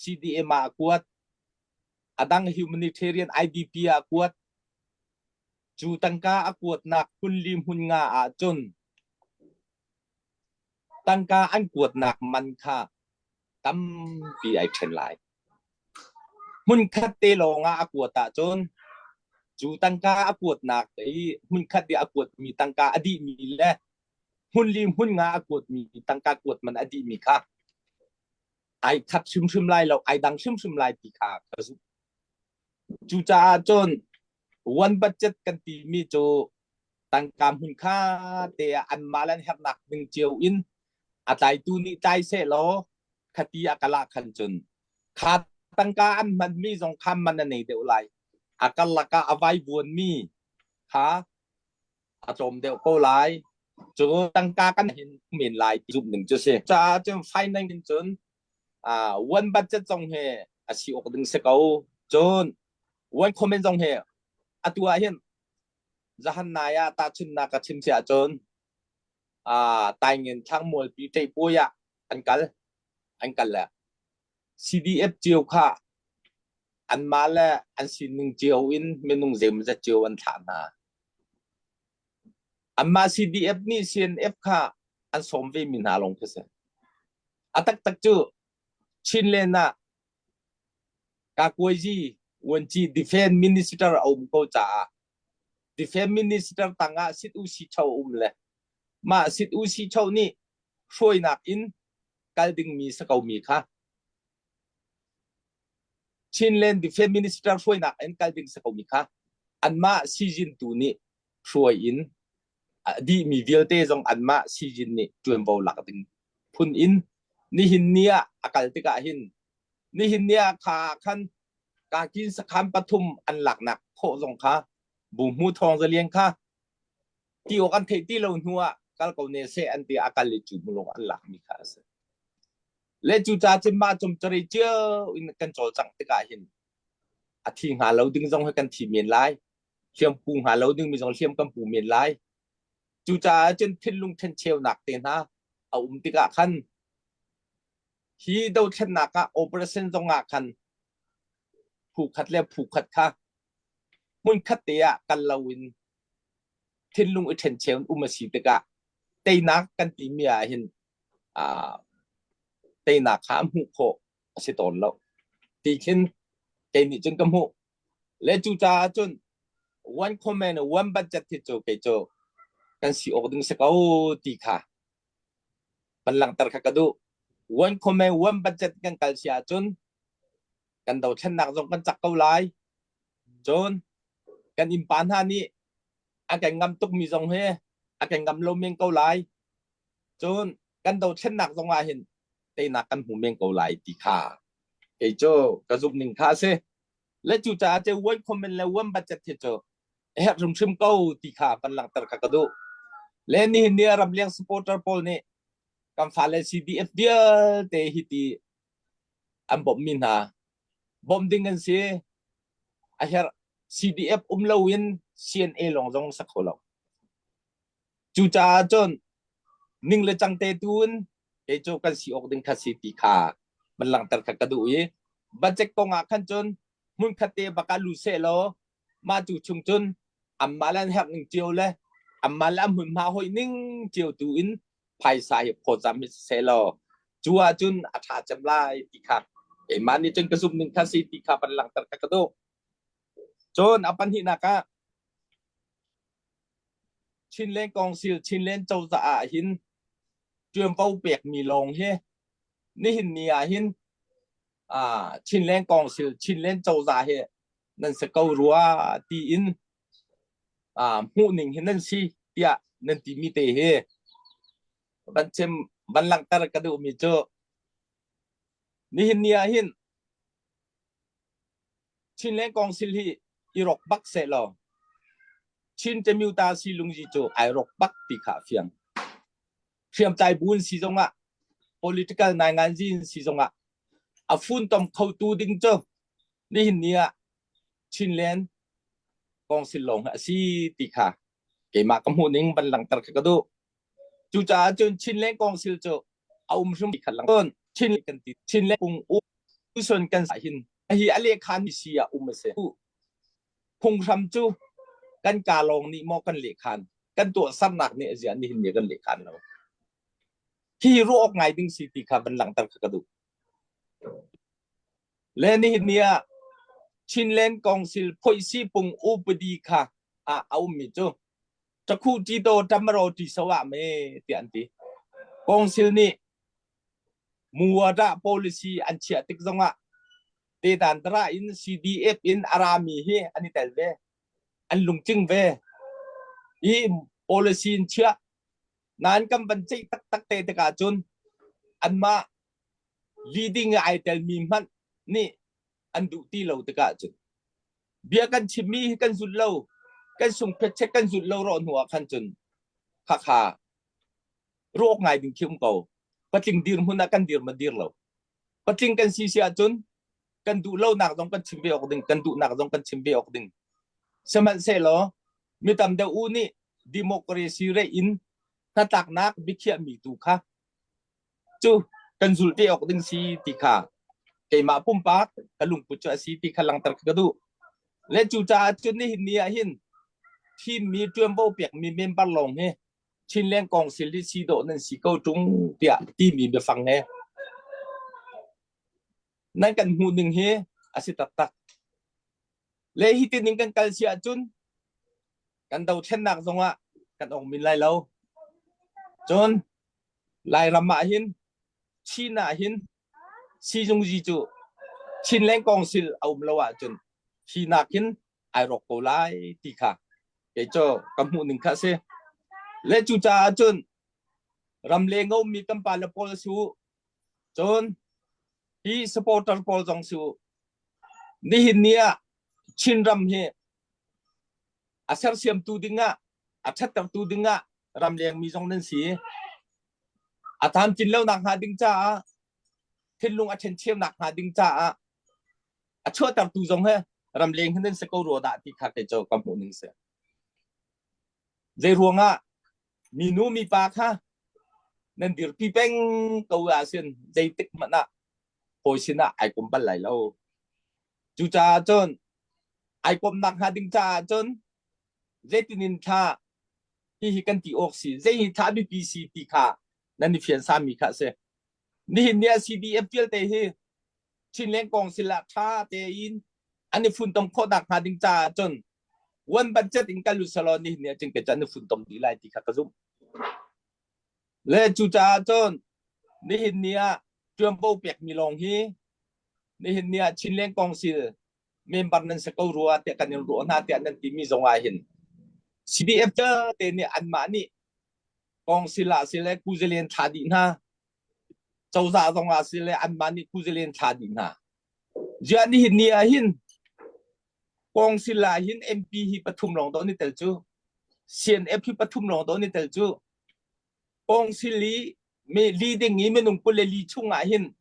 CDM ah a kuat, a dang humanitarian IDP ah a kuat. Cu tangka a kuatnak hmunli hmun nga ahcun Tangka an kuatnak man kha tampi ai ṭhen lai. Hmunkhat te lawngah a kuat ahcun cu tangka a kuatnak i hmunkhat i a kuatmi tangka a dihmi le hmunli hmunnga a kuatmi tangka kuat man a dihmi kha ai khat hrimhrim lai lo, ai dang hrimhrim lai ti kha ka zumh. Cucaah cun one budget kan timi cu tangka hmun kha te ah anmah le an herhnak ning cio in a tlaitu nih tlai seh law khati a kal ah khan cun kha tangka an hmanmi zong kha man a nei deuh lai. A karlak ah a vaivuanmi kha a tlawm deuh ko lai. Cu tangka kan hin men lai ti zumh ning cu si. Caah cun finance in cun uh, one budget zong he a si awk ding si ko. Cun one comment zong he atu ah hin zahan nai ah tahchunhnak ka chim si ahcun uh, Taingen Thlangmualpi Ṭeihpuai ah an kal an kal le CDF cio kha anmah le an sining cio in minung zeimawzat cio an thlah hna. Anmah CDF nih CNF kha an sawm ve mi hna lawng khi si. A taktak cu Chinland ah Kakuazi Vuanci Defense Minister a um ko caah Defense Minister tangah Sit U Si Cho a um le mah Sit U Si Cho nih hruainak in kal dingmi si ko mi kha Chinland Defense Minister hruainak in kal ding si ko mi kha anmah sizin tu nih hruai in a dihmi vialte zong anmah sizin nih ṭuanvo lak ding phun in nihin ni ah a kal tikah hin nihin ni ah kha khan kakin sakhan pathum an laknak khawh zong kha buhmu thawng zalian kha ti awk an theih ti lo hnu ah kal ko ne seh an ti a kal i cu mulung an lak mi kha a si le cu ca cun mah cum cari cio in kan cawlcangh tikah hin a thi hnga lo ding zong hi kan thi men lai hliam pu hnga lo ding mi zong hliam kan pu men lai cucaah cun thinlung ṭhencheunak te hna a um tikah khan hi dothlennak ah operation zong ah khan phu khat le phu khat kha hmun khat te ah kal lo in thinlung i ṭhencheu in um a si tikah teinak kan timi ah hin uh, Teinak kha hmuh khawh a si tawn lo. Ti khin kei nih cun ka hmuh. Le cucaah cun one comment one budget hi cu kei cu kan si awk ding si ko ti kha van langhter kha ka duh. One comment one budget kan kal si ahcun kan dothlennak zong kan cak ko lai. Cun kan innpa hna nih a kan ngam tukmi zong hi a kan ngam lo men ko lai. Cun kan dothlennak zong ah hin teinak kan hmu men ko lai ti kha kei cu ka zumh ning kha a si. Le cucaah cu one comment le one budget hi cu a herh hrimhrim ko ti kha van langhter kha ka duh. Le nihin ni ah ramleng supporter pawl nih kan fale CDF vialte hi ti an bawmhmi hna bawmh ding an si. A herh CDF um loin CNA lawng zong sak kho lo. Cucaah cun ning le cang te tu in kei cu kan si awk ding kha si ti kha van langhter kha ka duh i budget kong ah khan cun hmunkhat te bak ah lu seh law mah cu chung cun anmah le an herh ning cio le anmah le an hmunhma hoih ning cio tu in phaisa hi phawtzam hi seh law cu ahcun a ṭha cem lai ti kha keimah nih cun ka zumh ning kha si ti kha van langhter kha ka duh. Cun a pahnihnak ah Chinland Council Chinland cozah ah hin ṭuanvo pekmi lawng hi nihin ni ah hin ah Chinland Council Chinland cozah hi nan si ko rua tiin ah hmuh ning hi nan si tiah nan timi te hi van chim van langhter ka duhmi cu nihin ni ah hin Chinland Council hi i rawk bak seh law Chin Temyuta Silungzi cu ai rawk bak ti kha a fiang. Hriamtlai bu in si zongah political nainganzi in si zongah a funtom khotu ding cu nihin ni ah Chinland Council lawng hi a si ti kha keimah ka hmuh ning van langhter kha ka duh. Cucaah cun Chinland Council cu a um hrim khat lang cun Chin kan ti Chinland pung u sun kan hin hi a lehkhan mi si ah um a si. Phunghram cu kan ka lawng nih maw kan lehkhan kan tuahsernak nih a zia nihin ni kan lehkhan lo. Hi ruah awk ngai ding si ti kha van langhter kha ka duh. Le nihin ni ah Chinland Council phoihsi pung upadi kha ah a ummi cu Ṭakhu ṭito ṭamro ṭiso ah me tiah an ti. Council nih muwadah policy an chiah tik zongah tedan dara in CDF in a rami hi an i tel ve. An lungtling ve. Hi policy in chiah nain kan van ceih taktak te tikah cun anmah leading ai telmi hmanh nih an duh ti lo tikah cun bia kan chimmi hi kan zulh lo kan sungphet check kan zulh lo rawh hnu ah khan cun khakha ruak ngai ding khi um ko patling dirhmun ah kan dir ma dir lo patling kan si si ahcun kan duh lo nak zong kan chim ve awk ding kan duh nak zong kan chim ve awk ding sihmanhsehlaw mi tam deuh u nih democracy rei in hnatlaknak biakhiahmi tu kha cu kan zulh te awk ding si ti kha keimah pumpak ka lungput cu a si ti kha langhter ka duh. Le cucaah cun nihin ni ah hin thimmi ṭuanvo pekmi member lawng hi Chinland Council hi si dawh nan si ko ṭung tiah timi biafang he nan kan hmuh ning hi a si taktak. Le hi tining kan kal si ahcun kan dothlennak zongah kan ong min lai lo. Cun Lairam ah hin Chin ah hin sizungzi cu Chinland Council a um lo ahcun hi nakin ai rawk ko lai ti kha kei cu ka hmuh ning kha a si. Le cucaah cun ramleng a ummi kan pale pawl su cun hi supporter pawl zong su nihin ni ah Chinram hi a sersiamtu dingah a ṭhattertu dingah ramlengmi zong nan si. A tlamtlin lonak hnga ding caah thinlung a ṭhencheunak hnga ding caah a chuahtertu zong he ramleng hi nan si ko rua dah ti kha kei cu ka hmuh ning si. Zei ruangah minu mipa kha nan dirpi peng ko ahcun zeitik hmanh ah hawi sinah ai kom bal lai lo. Cucaah cun ai komnak hnga ding caah cun zeitin in thla hihi kan ti awk si zei hi thla biapi si ti kha nan i fian sami kha a si. Nihin ni ah CDF vialte hi Chinland Council ah ṭha tein an i funtom khawh nakhnga ding caah cun one budget in kal usalaw nihin ni ah cun an i funtom dih lai ti kha ka zumh. Le cucaah cun nihin ni ah ṭuanvo pekmi lawng hi nihin ni ah Chinland Council member nan si ko rua tiah kan in ruah hna tiah nan timi zong ah hin CDF te nih anmah nih council ah sile kuzalian thla dih hna cozah zong ah sile anmah nih kuzalian thla dih hna ziah nihin ni ah hin council ah hin MP hi pathum lawng do ni tel cu CNF hi pathum lawng do ni tel cu council i me leading i minung 24 chung ah hin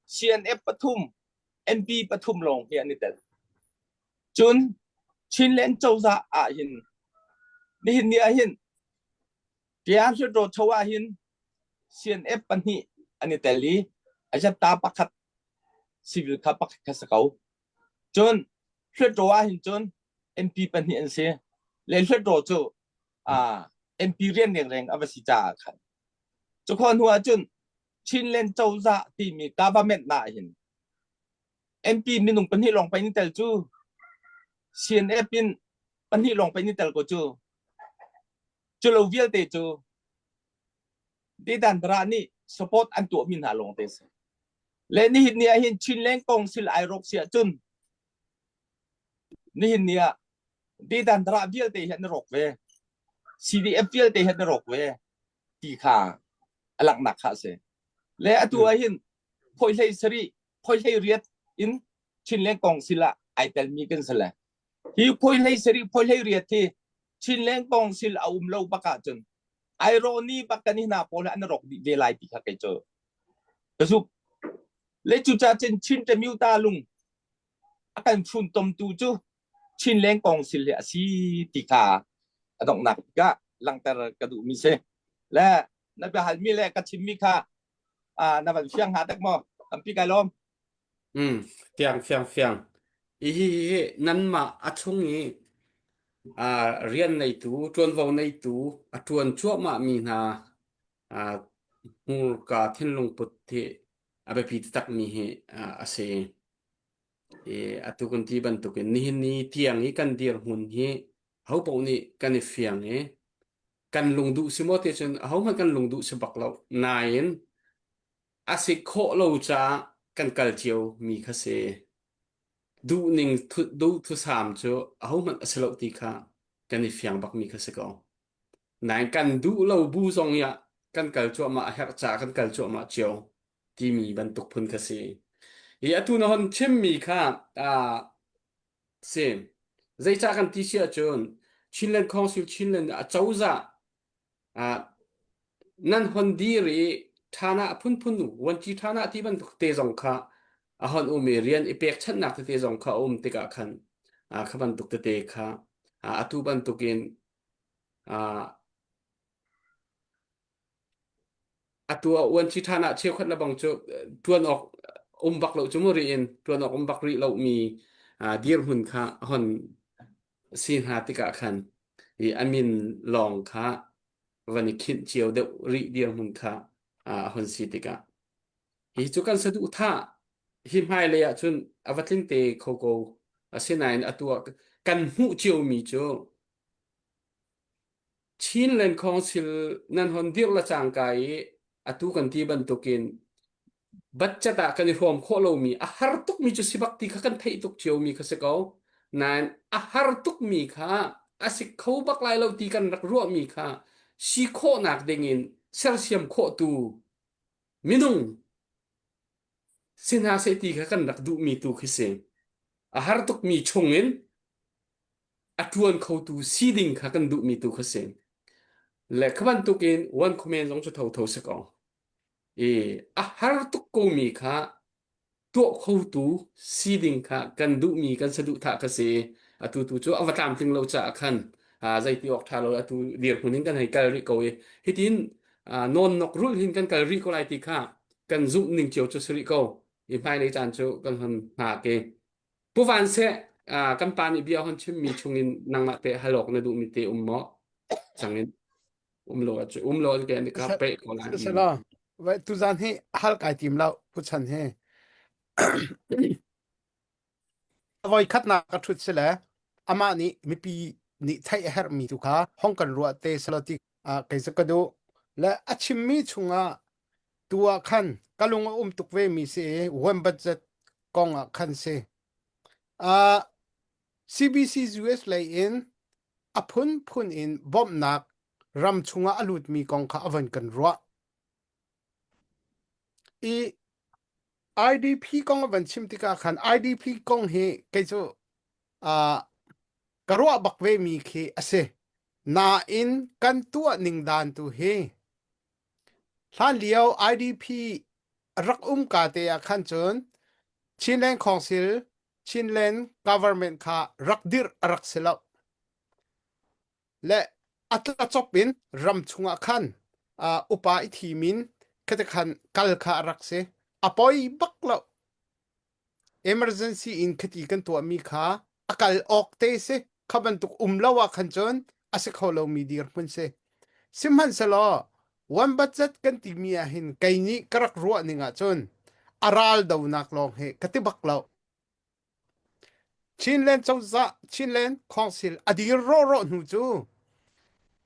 CNF pathum MP pathum lawng hi an i tel. Cun Chinland cozah ah hin nihin ni ah hin Tiang Hluttaw Cho ah hin CNF pahnih an i tel i ajatta pakhat civil kha pakhat kha si ko. Cun Hluttaw ah hin cun MP pahnih an si. Le Hluttaw cu uh, MP rian rengreng a va si caah khan. Cu khua hnu ah cun Chinland cozah timi government na hin MP minung pahnih lawng pei ni tel cu CNF in pahnih lawng pei ni tel ko cu cu lo vialte cu Dedan Dara nih support an tuah mi hna lawng te si le nihin ni ah hin Chinland Council ai rawk si ahcun nihin ni ah Dedan Dara vialte hi an rawk ve CDF vialte hi an rawk ve ti kha a langhnak kha a si. Le atu ah hin phoi hlei sarih phoi hlei riat in Chinland Council ah ai telmi kan si le hi phoi hlei sarih phoi hlei riat hi Chinland Council a um lo bak ahcun irony bak kan hi hna pawl an rawk dih ve lai ti kha kei cu ka zumh. Le cucaah cun Chin Tamyuta lung a kan funtomtu cu Chinland Council hi a si ti kha a donghnak bik ah langhter ka duhmi si. Le na biahalmi le ka chimmi kha na van fiang hnga dek maw? Tampi kai lawm. Mm, fiang fiang fiang. Hi hi hi nanmah a chung i rian neitu, ṭuanvo neitu, a ṭuan cuahmah mi hna hmurka thinlung put hi a biapi takmi hi a si. I atu kan ti bantukin nihin ni tiang i kan dirhmun hi ahopaoh nih kan i fiang i kan lungduh si maw ti cun ahohmanh kan lungduh si bak lo. Nain a si khawh lo caah kan kal cio mi kha si. Duhning duhthusam cu ahohmanh a si lo ti kha kan i fiang bak mi kha si ko. Nain kan duh lo bu zong ah kan kal cuahmah a herh caah kan kal cuahmah cio. timi bantuk phun kha si. Hi atu na hon chimmi kha uh, si zeicah kan ti si ahcun Chinland Council Chinland acozah uh, nan hon dir i ṭhana a phunphun vuanci ṭhana ti bantuk te zong kha a hon um i rian i pekchanhnak tete zong kha a um tikah khan uh, kha bantuk tete kha uh, atu bantukin uh, Atu a uanci ṭhan ah cheukhat le bang cu ṭuan awk um bak lo cu mu ri in ṭuan awk um bak rih lomi dirhmun kha hon si hna tikah khan i a min lawng kha van i khinh cio deuh rih dirhmun kha a hon si tikah hi cu kan saduhthah hi hmailei ah cun a va tling te kho ko asinain atu ah kan hmuh ciomi cu Chinland Council nan hon dirh le cangka i atu kan ti bantukin budget ah kan i hrawm khawh lomi a har tukmi cu si bak ti kha kan theih tuk ciomi kha si ko. Nain a har tukmi kha a si kho bak lai lo ti kan rak ruahmi kha si khawhnak dingin sersiam khawhtu minung si hna seh ti kha kan rak duhmi tu khi si. A har tukmi chungin a ṭuan khotu si ding kha kan duhmi tu kha si. Le kha bantukin one comment zong cu thotho si ko. I a har tuk komi kha tuah khotu si ding kha kan duhmi kan saduhthah kha si. Atu tu cu a va tlamtling lo caah khan zeiti awk ṭha lo atu dirhmun in kan hei kal rih ko i hitin nawn nok rulh hin kan kal rih ko lai ti kha kan zumh ning cio cu si rih ko. I hmailei caan cu kan hon hngak i Pu Van Seh, kan pa nih bia hon chimmi chungin nangmah te hal awk na duhmi te um maw? Changin um lo cu um lo ke ni ka pe ko lai. Sela. Vai tuzan hi hal kai tim lo pu chan hi. Voi khatnak ka ṭhut si le amah nih mipi nih theih a herhmi tu kha hong kan ruah te selaw ti kei cu ka duh. Le a chimmi chungah tu ah khan ka lung a um tuk ve mi si i one budget kong ah khan si. Uh, CBC US lei in a phunphun in bawmhnak ram chungah a lutmi kong kha a von kan ruah. I IDP kong a van chim tikah khan IDP kong hi kei cu uh, ka ruah bak ve mi khi a si. Nain kan tuah ning dan tu hi hlan lio IDP rak um ka te ah khan cun Chinland Council Chinland government kha rak dirh a rak si lo. Le a tlacop in ram chungah khan uh, upa i thim in khati khan kal kha a rak si. A poi bak lo. Emergency in khati kan tuahmi kha a kal awk te si. Kha bantuk um lo ah khan cun a si kho lomi dirhmun si. Sihmanhsehlaw one budget kan timi ah hin kei nih ka rak ruah ning ah cun a ral donak lawng hi ka ti bak lo. Chinland cozah Chinland Council a dir rawhrawh hnu cu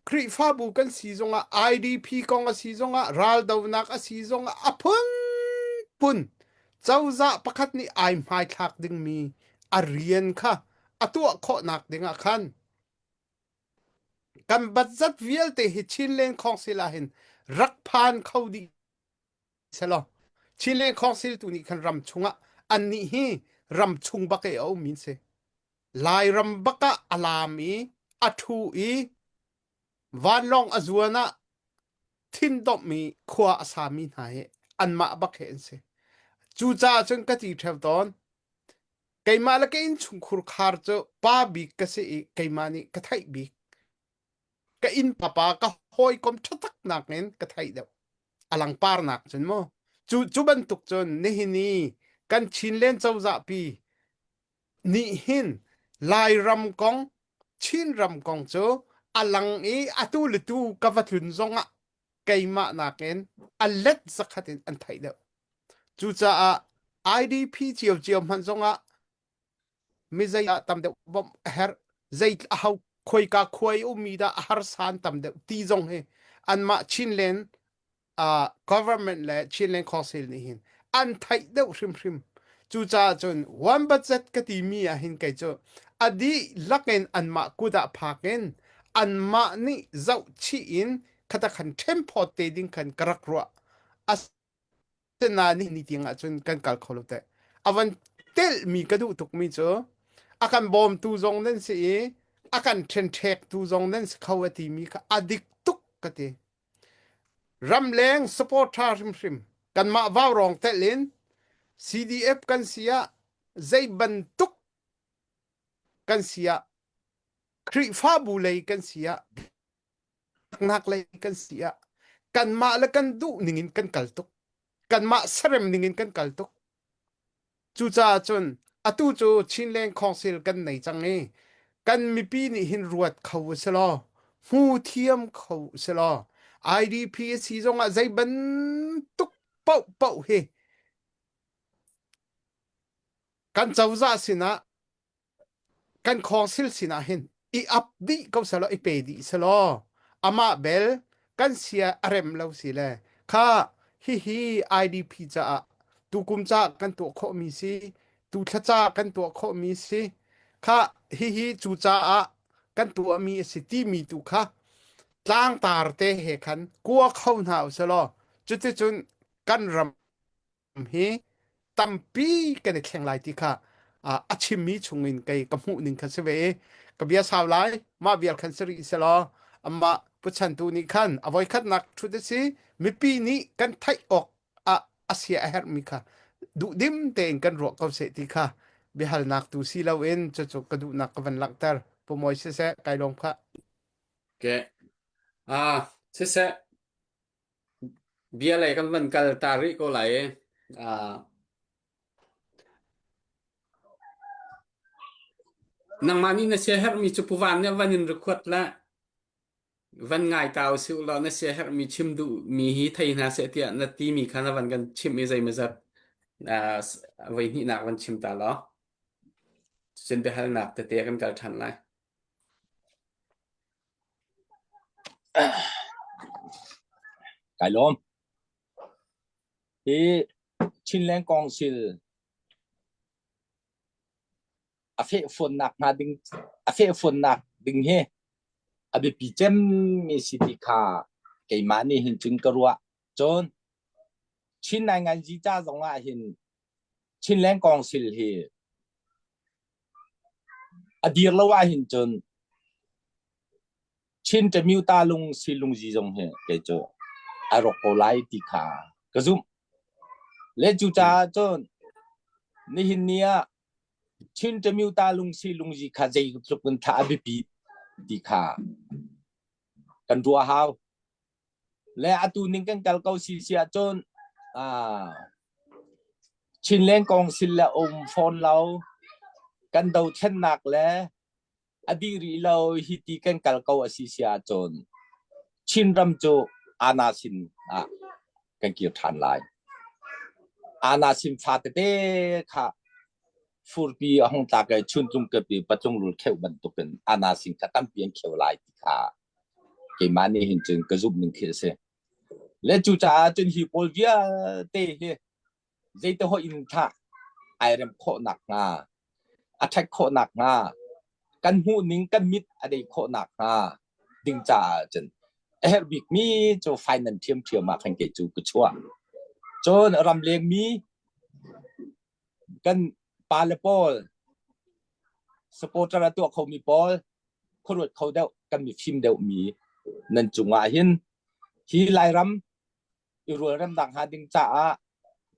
Khrihfabu kan si zongah IDP kong a si zongah raldonak a si zongah a phunphun cozah pakhat nih ai hmaithlak dingmi a rian kha a tuah khawhnak dingah khan kan budget vialte hi Chinland Council ah hin rak phan kho dih selaw Chinland Council tu nih khan ram chungah annih hi ram chung bak i a um in si Lairam bak ah a laam i a ṭhu i vanlawng a zuan ah thindomh i khua a sami hna hi anmah bak hi an si. Cucaah cun ka ti ṭheo tawn keimah le ka innchungkhur khar cu pa bik ka si i keimah nih ka theih bik. Ka inn papa ka hawikom ṭha tak nakin ka theih deuh. A langpar nak cun mu. Cu, cu bantuk cun nihin i kan Chinland cozah pi nih hin Lairam kong Chinram kong cu a lang i atu le tu ka va tlun zongah keimah nakin a let zakhat in an theih deuh. Cucaah IDP ciocio hmanh zongah mi zei ah tam deuh bawmh a herh, zei a ho khoika khuai ummi dah a harsa tam deuh ti zong hi anmah Chinland uh, government le Chinland Council nih hin an theih deuh hrimhrim. Cucaah cun one budget ka timi ah hin kei cu a dihlak in anmah kut ah phak in anmah nih zohchih in khata khan ṭhenphawt te ding khan ka rak ruah. Asinain ni tiang ah cun kan kal kho lo teh. A van telhmi ka duh tukmi cu a kan bawmtu zong nan si i a kan ṭhenṭhektu zong nan si kho a timi kha a dik tuk ka ti. Ramleng support ṭha hrimhrim kanmah vaurawng telh in CDF kan si ah zei bantuk kan si ah Khrihfabu lei kan si ah biaknak lei kan si ah kanmah le kan duh ning in kan kal tuk kanmah serem ning in kan kal tuk Cucaah cun atu cu Chinland Council kan nei cang i kan mipi nih hin ruat kho u silaw hmu thiam kho u silaw IDP a si zongah zei bantuk paohpaoh hi kan cozah sinah kan council sinah hin i ap dih ko selaw i pe dih selaw amah bel kan sia a rem lo si le kha hihi IDP caah tukum caah kan tuah khawhmi si tu thla caah kan tuah khawhmi si kha hihi cu caah kan tuahmi a si timi tu kha tlangtar te he khan kua kho hna uselaw cuticun kan ram hi tampi kan i thleng lai ti kha a chimmi chungin kei ka hmuh ning kha si ve i ka bia sau lai mah vial khan si rih selaw amah puchantu nih khan a voikhatnak ṭhut a si mipi nih kan theih awk ah a sia a herhmi kha duhdim tein kan ruah ko seh ti kha biahalnak tu si loin cucu ka duhnak ka van langhter Pu Mawi siseh kai lawm kha Okay. Ah, siseh Bia lei kan van kal ta rih ko lai i uh, nangmah nih na siaherhmi cu Pu Van nih a van in record le. Van ngai ta usih law na siaherhmi chim duhmi hi thei hna seh tiah na timi kha na van kan chimh i zeimawzat uh, voi hnihnak van chim ta law. Cun biahalnak tete kan kal ṭhan lai. Kai lawm. Hi Chinland Council a fehfuannak hnga ding a fehfuannak ding hi a biapi cemmi si ti kha keimah nih hin cun ka ruah. Cun Chin Nainganzi ca zong ah hin Chinland Council hi a dir lo ah hin cun Chin Ṭamyuta lung silungzi zong hi kei cu a rawk ko lai ti kha ka zumh. Le cucaah cun nihin ni ah Chin Ṭamyuta lung silungzi kha zeitluk in tha a biapi ti kha kan ruah hau. Le atu ning kan kal ko si si ahcun ah Chinland Council le um fawn lo kan dothlennak le a dih rih lo hi ti kan kal ko a si si ahcun Chinram cu Ana sin ah kan kir ṭhan lai. Ana sin fa tete kha furpi a hung tlak i chuntlung kepi patlung rul kheuh bantukin Ana sin kha tampi an kheu lai ti kha keimah nih hin cun ka zumh ning khi a si. Le cucaah cun hi pawl vialte hi zeite hoih in thah ai rem khawh nakhnga a ṭhat khawh nakhnga kan hmuh ning kan mit a dei khawh nakhnga ding caah cun a herh bikmi cu finance ṭhiamṭhiam ah khan kei cu ka chuah. Cun ramleng mi kan pale pawl supporter a tuah khomi pawl khuaruat kho deuh kan mifim deuhmi nan cungah hin hi Lairam i rualremnak hnga ding caah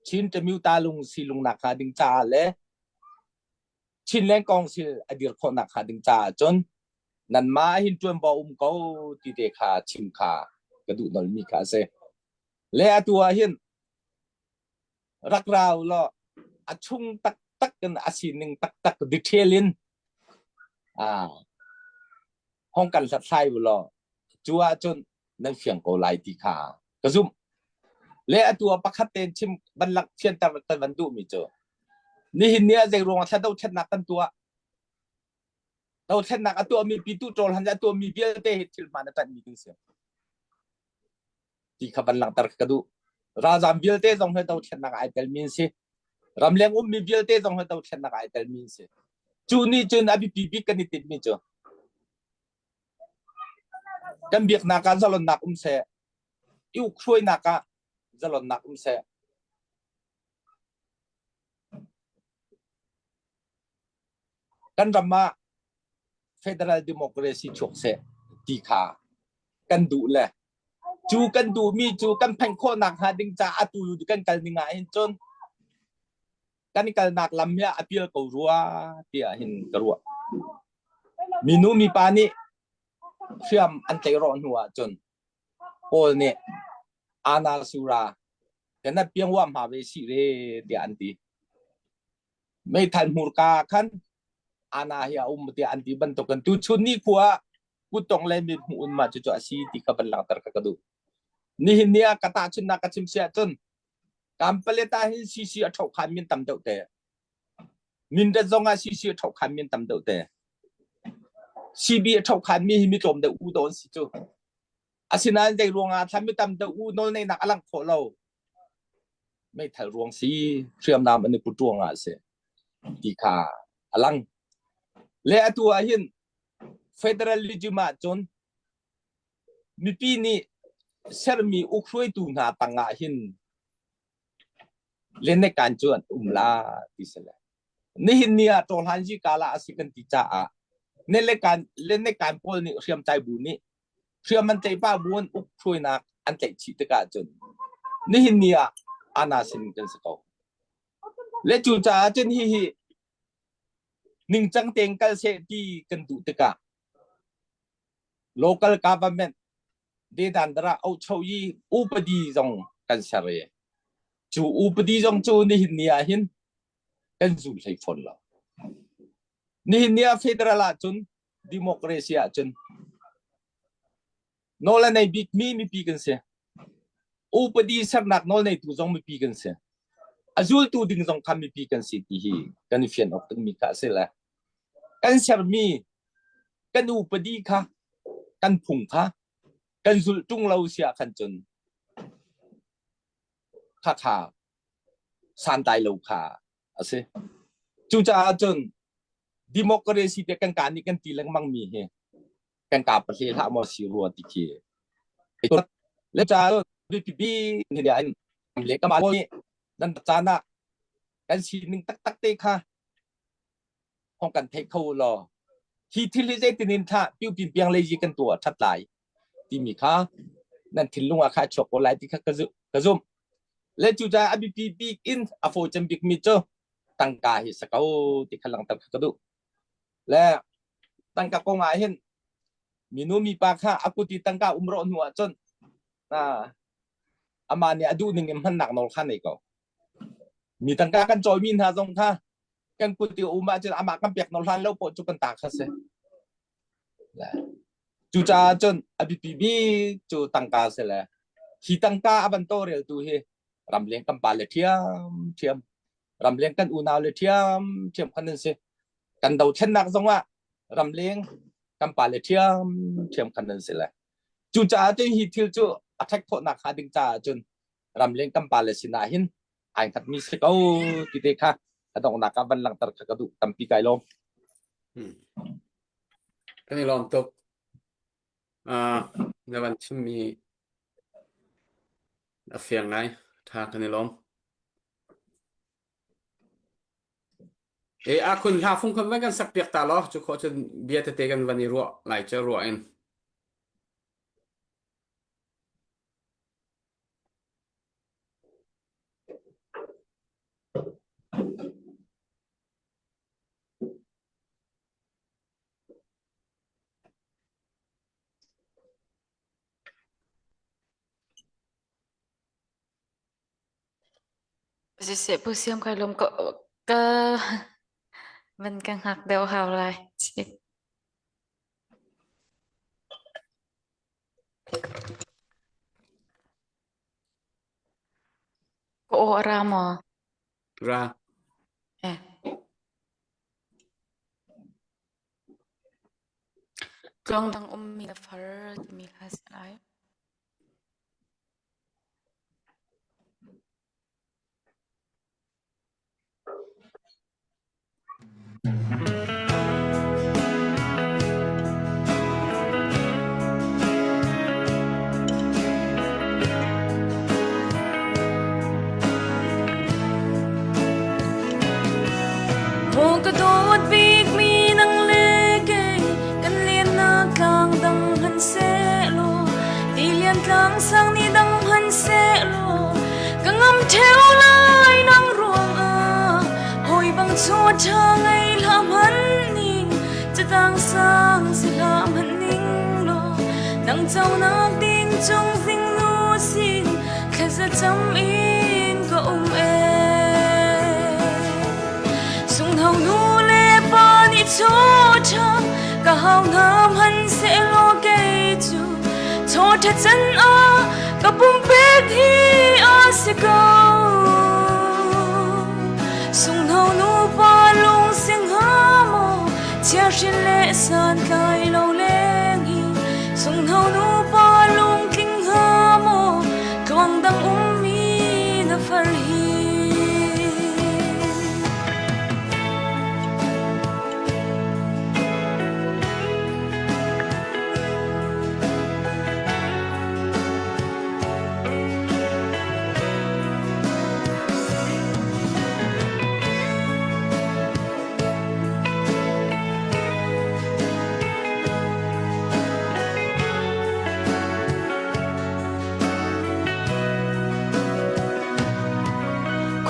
Chin Ṭamyuta lung silungnak hnga ding caah le Chinland Council a dir khawhnak hnga ding caah cun nanmah hin ṭuanvo um ko ti te kha chim kha ka duh nolmi kha a si. Le atu ah hin rak rau law a chung taktak in a sining taktak detail in ah hong kan hlathlai u law cu ahcun nan fiang ko lai ti kha ka zumh. Le atu ah pakhat tein chim van lak fianter kan van duhmi cu nihin ni ah zei ruangah thla dothlennak kan tuah dothlennak a tuahmi pitu ṭawl han a tuahmi vialte hi thil hmaan a ṭanhmi kan si ti kha van langhter ka duh. Ralzam vialte zong hi dothlennak ai telmi an si. Ramleng ummi vialte zong hi dothlennak ai telmi an si. Cu nih cun a biapi bik kan i tinhmi cu Kan biaknak ah zalonnak um seh. I ukhruainak ah zalonnak um seh. Kan ram ah federal democracy chuak seh ti kha kan duh le cu kan duhmi cu kan phanh khawhnak hnga ding caah atu kan kal ning ah hin cun kan i kalnak lam hi a pial ko rua tiah hin ka ruah. Minu mipa nih hriam an tlaih rawh hnu ah cun Paul nih Ana Sura kan piang wa hma ve si re tiah an ti. Meithal hmurka khan Ana hi a um tiah an ti bantukin tu chun ni khua kuttong le mit hmuh un ma cu cu a si ti kha van langhter ka ka duh. Nihin ni ah ka tahchunnak ka chim si ahcun Kampaleta hin CC a ṭhoh khan min tam deuh te. Mindat zong ah CC a ṭhoh khan min tam deuh te. CB a ṭhoh khan mi hi mi tlawm deuh u dawn si cu. Asinain zei ruangah thlan mi tam deuh u nawl neihnak a langh khawh lo. Meithal ruang si, hriamnam an i put ruangah a si. Ti kha a lang. Le atu ah hin federalism ah cun Mipi nih sermi ukhruaitu hna tangah hin lennekan cu an um la ti si le. Nihin ni ah Tawhlanzi kala a si kan ti caah lennekan lennekan pawl nih hriamtlai bu nih hriam an tlaih pah bu an ukhruainak an tlaih chih tikah cun nihin ni ah ana sin kan si ko. Le cu caah cun hihi ningcang tein kal seh ti kan duh tikah Local government dedandara aucho i upadi zong kan ser i cu upadi zong cu nihin ni ah hin kan zul hlei fawn lo. Nihin ni ah federal ahcun democracy ahcun. Nawl a nei bikmi mipi kan si. Upadi sernak nawl neitu zong mipi kan si. A zultu ding zong kha mipi kan si ti hi kan i fian awk dingmi kha a si le kan sermi kan upadi kha kan phung kha kan zulh ṭung lo si ah khan cun khakha santlai lo kha a si. Cucaah cun democracy te kan kaa nih kan ti lengmang mi hi kan kaa pahle hlah maw si rua ti khi le ca bipipi ni in le ka ma nih nan caan ah kan sining taktak te kha hong kan theih kho law hi thil hi zeitin in tha piu pin piang lei kan tuah that lai timi kha nan thinlung ah kha chuak ko lai ti kha ka zumh le cu caah a biapi bik in a fawi cem bik mi cu tangka hi sa ko ti kha langhter kha ka duh le tangka kong ah hin minu mipa kha a kut i tangka um rawh hnu ah cun amah nih a duh ning in hmannak nawl kha nei ko mi tangka kan cawimi hna zong kha kan kut i um ahcun amah kan pek nawl hlan lo poh cu kan ta kha si Cucaah cun a biapi bik cu tangka si le hi tangka a van tawlreltu hi ramleng kan pale ṭhiamṭhiam, ramleng kan unau le ṭhiamṭhiam khan an si. Kan dothlennak zongah ramleng kan pale ṭhiamṭhiam khan an si le cucaah cun hi thil cu a ṭhek khawhnak hnga ding caah cun ramleng kan pale sinah hin ai hngatmi si ko ti te kha a donghnak ah van langhter kha ka duh tampi kai lawm. Hmm. Kan i lawm tuk. Uh, na van chimmi a fiang ngai. Tha kan i lawm. E a khun hla fung khan van kan sak piak ta law cu khawh cun bia tete kan van i ruah lai cu ruah in. Siseh pu siam kai lawm ka ka van ka hngak deuh hau lai. Ka aw a ra maw? Ra. Eh. Tluang dang ummi na far timi hla si lai. Maw ka dawt bikmi nang le kei kan lennak tlang dang hmanh sehlaw tilian tlang sang ni dang hmanh sehlaw ka ngam ṭheo lai nang ruangah hawi bang chaw ṭha ngei hlah hmanh ning catang sang si hlah hmanh ning law nang conak ding cung zingnu sin thlaza cam in ka um ee Sunghno nu le pa nih chaw ṭha ka hau hna hmanhsehlaw kei cu chaw ṭha can ah ka pumpek hi a si ko. Sunghno nu pa lung si hnga maw chiahrin le santlai lo leng hi sunghno nu pa lung tling hnga maw tluang dang ummi na far hi.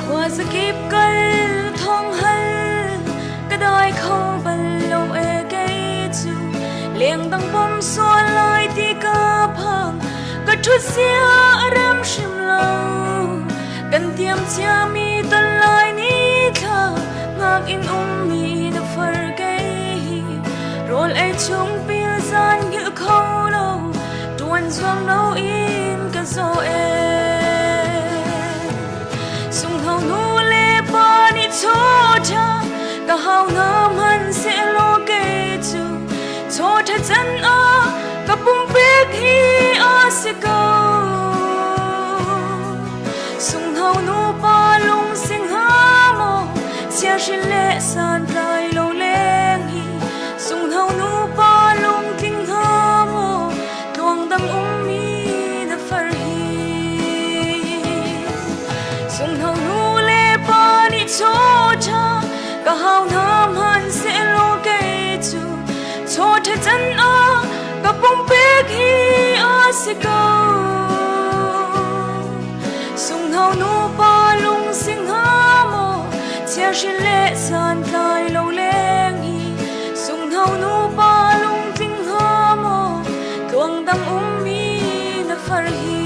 Khuazakip kal thong hal ka dai kho bal lo e kei cu lengdang bom sual lai ti ka phang ka ṭhut sia a rem hrim lo kan tiam ciami ton lai ni thla ngak in ummi na far kei hi rawl ei chung pil zan hngilh kho lo tuan. zuam loin ka zaw ee. Sunghno nu le pa nih chaw ṭha ka hau hna hmanhsehlaw kei cu chaw ṭha can ah ka pumpek hi a si ko. Sunghno nupa lungsi hnga maw chiahri le santlai lo leng hi Sunghno nupa lungtling hnga maw tluangdang ummi na far hi Sunghno nu le pa nih chaw ṭha ka hau hna hmanhsehlaw kei cu chaw ṭha can ah ka pumpek hi a si ko. Sunghno nupa lungsi hnga maw chiahri le santlai lo leng hi Sunghno nupa lungtling hnga maw tluangdang ummi na far hi.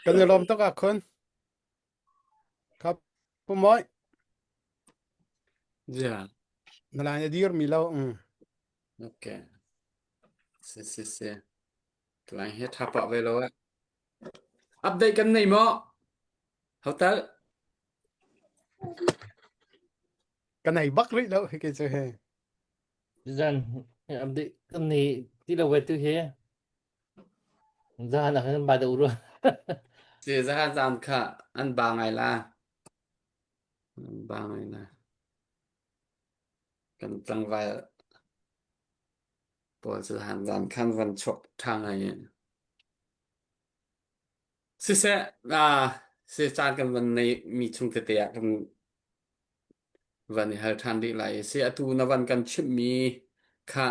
Kan i lawm tuk ah khun. Kap pumoi. Ja. Na lai na dir mi lo. Mm. Okay. Si si si. Tlai he tha pa ve lo eh. Update kan nei maw? Hotel. Ka nei bak rih lo hi ke cu he. Zan update kan nei ti lo ve tu he. Zan ah kan ba deuh rua. Si zahan zan kha an ba ngai la. An ba ngai la. Kan tlangval pawl cu zahan zan khan van chuak ṭha ngai. Siseh, ah, si caan kan van nei mi chung tete ah kan van i hal ṭhan rih lai. Si atu na van kan chimhmi kha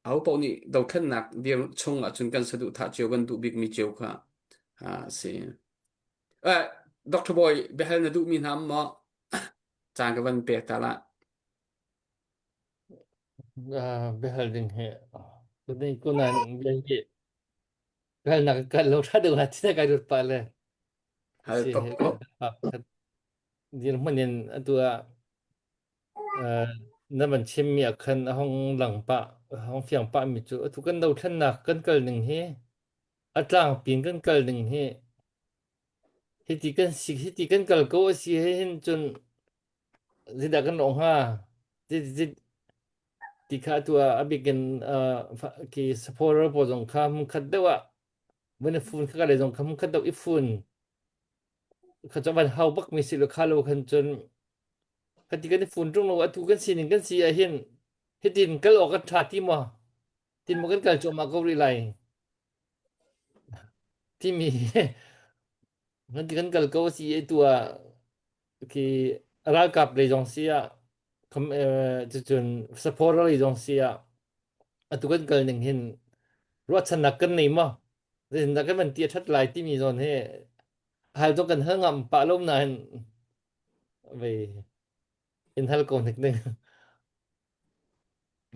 aho paoh nih dothlennak dir chung ahcun kan saduhthah cio kan duh bikmi cio kha ah si. Eh, Dr. Bawi, biahal na duhmi hna maw? Caan ka van pek ta lah. Ah, biahal ding hi. Kuni kunan bia hi biahalnak ka lo ṭha deuh la ti kai rut pah le. Hal Si top ko. Dirhmun in atu ah uh, na van chimmi ah khan a hong lang pah a hong fiang pah mi cu atu kan dothlennak kan kal ning hi a tlangpi in kan kal ning hi hiti kan si hiti kan kal ko a si he hin cun zeidah kan lawh hnga ti kha atu ah a bik in uh, ki supporter pawl zong kha hmunkhat deuh ah vun i fun kha ka lei zong kha hmunkhat deuh i fun kha cu van hau bak mi si lo kha lo khan cun khati kan i fun ṭung lo atu kan sining kan si ah hin hitin kal awk kan ṭha ti maw tin maw kan kal cuahmah ko rih lai timi kan ti kan kal ko si i tu ah khi ralkap lei zong si ah cucun supporter lei zong si ah atu kan kal ning hin ruahchannak kan nei maw zeitindah kan van ti a ṭhat lai timi zawn hi hal zong kan hal ngam pah lo nain vei in hal ko hnik ding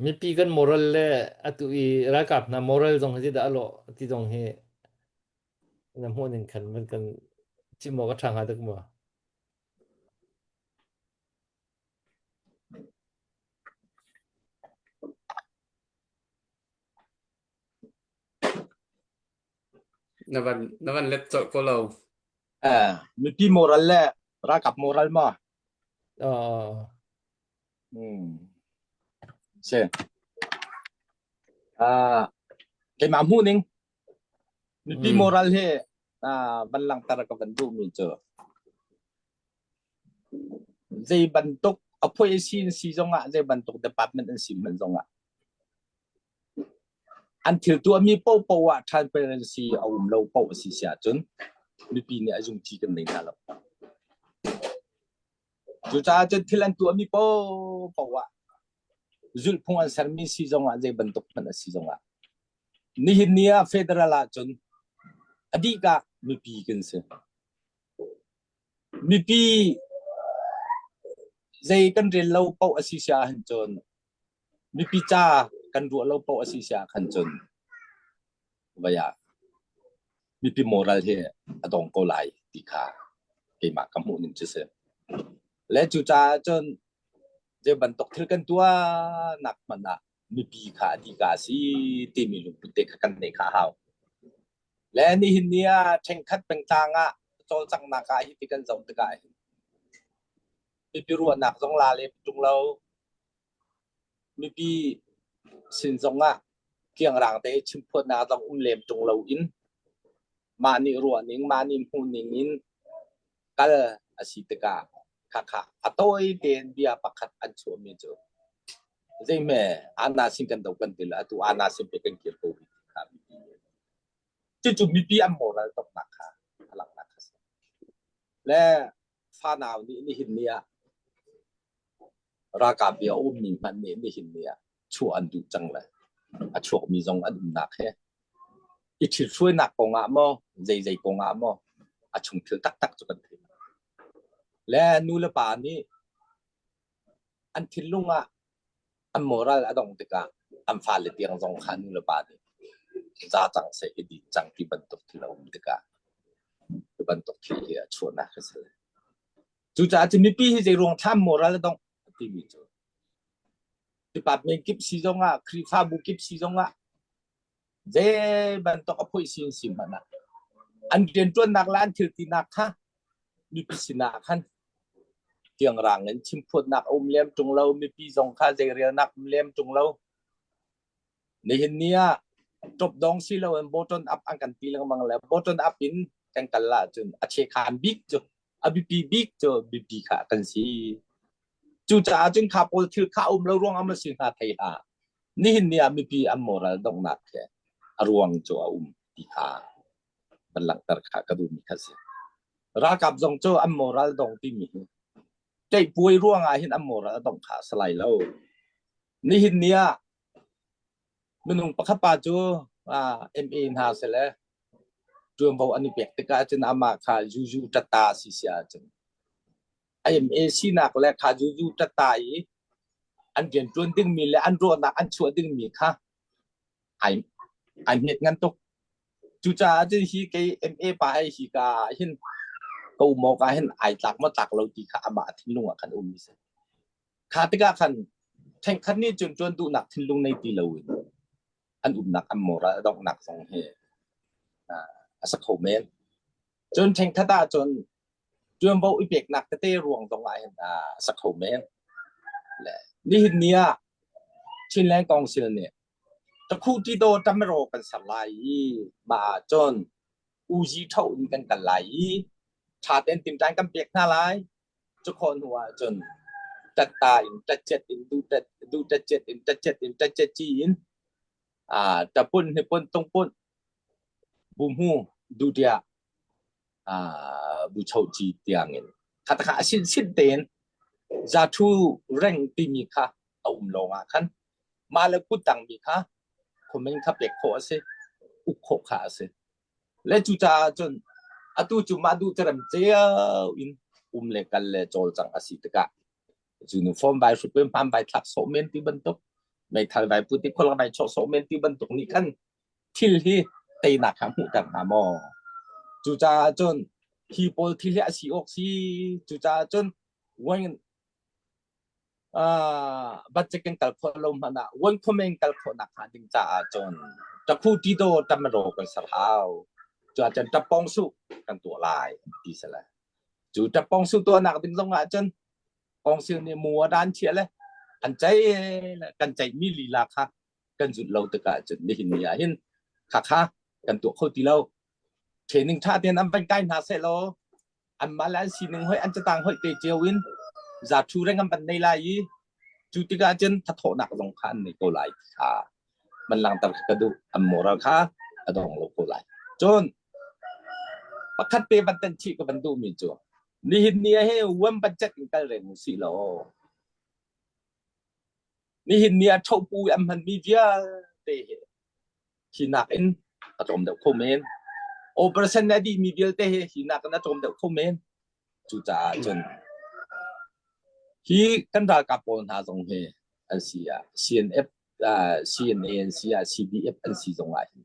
mipi kan moral le atu i ralkap hna moral zong hi zeidah a lawh ti zong hi na hmuh ning khan van kan chim awk a ṭha hnga tuk maw? Na van na van let colh ko lo. Eh, mipi moral le ralkap moral ma. Uh, Hmm. Si. Ah, keimah hmuh ning mipi Mm. moral hi ah van langhter ka van duhmi cu zei bantuk a phui sin si zongah zei bantuk department an si hmanh zongah An thil tuahmi paohpaoh ah transparency a um lo paoh a si si ahcun mipi nih a zungci kan nei hna lo. Cucaah cun thil an tuahmi paohpaoh ah zulhphung an sermi si zongah zei bantuk hmanh a si zongah nihin ni ah federal ahcun a dihkah mipi kan si. Mipi Zei kan rel lo paoh a si sia hin cun mipi ca kan ruah lo paoh a si sia khan cun vai ah mipi moral hi a dong ko lai ti kha keimah ka hmuh ning cu si. Le cucaah cun zei bantuk thil kan tuah nak hmanh ah mipi kha a dika a si timi lungput te kha kan neih kha a hau. Le nihin ni ah ṭhenkhat pengtlang ah cawlcanghnak ah hi ti kan zoh tikah hin mipi ruahnak zong la lem ṭung lo mipi sin zong ah kiangrang te chimphuatnak zong um lem ṭung lo in mah nih ruahning mah nih hmuhning in kal a si tikah khakha a tawi tein bia pakhat an chuahmi cu zeihme ana sin kan do kan ti le atu ana sin pe kan kir ko rih ti kha mipi cucu mipi an moral toknak kha a langhnak kha si le fanau nih nihin ni ah ralkap i a ummi hmanh nih nihin ni ah chuah an duh cang le a chuakmi zong an umnak he i ṭhithruainak kong ah maw zeizei kong ah maw a chungthil taktak cu kan thei le nu le pa nih an thinlung ah an moral a dong tikah an fale tiang zong kha nu le pa nih za cang seh i din cang ti bantuk thil a um tikah ti bantuk thil hi a chuahnak a si. Cucaah cu mipi hi zei ruang thlam moral a dongh timi cu department kip si zongah Khrihfabu kip si zongah zei bantuk a phoih sin si hmanh ah an rianṭuannak le an thil tinak kha mipi sinah khan tiangrang in chimphuatnak a um lem ṭung lo mipi zong kha zeirelnak um lem ṭung lo Nihin ni ah top dong si lo in bottom up an kan ti lengmang le bottom up in kan kal ahcun a chekhan bik cu a biapi bik cu biapi kha kan si. Cucaah cun kha pawl thil kha um lo ruang ah si hna thei hlah. Nihin ni ah mipi an moral donghnak he a ruang cu a um ti kha van langhter kha ka duhmi kha si. Ralkap zong cu an moral dong timi hi ṭeihpuai ruang ah hin an moral a dongh kha a si lai lo. Nihin ni ah minung pakhat pa cu MA hna sile ṭuanvo an i pek tikah cun amah kha zuzu ṭatta si si ahcun MA sinak le kha zuzu ṭatta i an rianṭuan dingmi le an ruahnak an chuah dingmi kha ai ai hmet ngan tuk. Cucaah cun hi kei MA pa hei hi ka ah hin ka um awk ah hin ai tlak maw tlak lo ti kha amah thinlung ah khan um mi si. Kha tikah khan ṭhenkhat nih cun ṭuan duhnak thinlung nei ti loin an umnak an moral a donghnak zong hi a si kho men. Cun ṭhenkhat ah cun ṭuanvo i peknak tete ruang zong ah hin a si kho men. Le nihin ni ah Chinland Council nih Takhu Tito Tamero kan ser lai i mah ah cun uzi ṭho in kan kal lai i ṭha tein tinṭan kan pek hna lai. Cukhawh hnu ah cun ṭatta in ṭatcet in duhṭat duhṭatcet in ṭatcet in ṭatcet ci in aa ṭapun hnipun tungpun buhmu duhṭiah aa buchoci tiang in khatakha a sin sin tein zathu reng timi kha a um lawng ah khan mah le kuttang mi kha khuamin kha pek khawh a si uk khawh kha a si. Le cucaah cun atu cu mah duh terem cio in um le kal le cawlcangh a si tikah uniform vai hrut hman vai thlak sawh men ti bantuk meithal vai put i khual vai chawh sawh men ti bantuk nih khan thil hi teinak kha hmuhter hna maw? Cucaah cun hi pawl thil hi a si awk si. Cucaah cun budget kan kal khawh lo hmanh ah one comment kal khawhnak hnga ding caah cun ṭaphu tidaw ṭamro kan ser hau. Cuahcun ṭappong su kan tuah lai ti si le. Cu ṭappong su tuahnak ding zong ah cun kongsil nih mu a dan chiah le an cei le kan ceihmi lila kha kan zulh lo tikah cun nihin ni ah hin khakha kan tuah kho ti lo. Training ṭha tein an van kai hna seh law anmah le an sining hoih an catang hoih te cio in zathu reng an van nei lai i cu tikah cun thathawhnak zong kha an nei ko lai ti kha man langhter ka duh an moral kha a dong lo ko lai cun pakhat te van tan chih ka van duh mi cu nihin ni he uam budget in kal reng usih law nihin ni ah thopu an hman mi vialte hi hi nakin a tlawm deuh kho men. Operation a dihmi vialte hi hi nakin a tlawm deuh kho men. Cucaah cun. Hi kan ralkap pawl hna zong hi an si ah CNF CNA an si ah CDF an si zong ah hin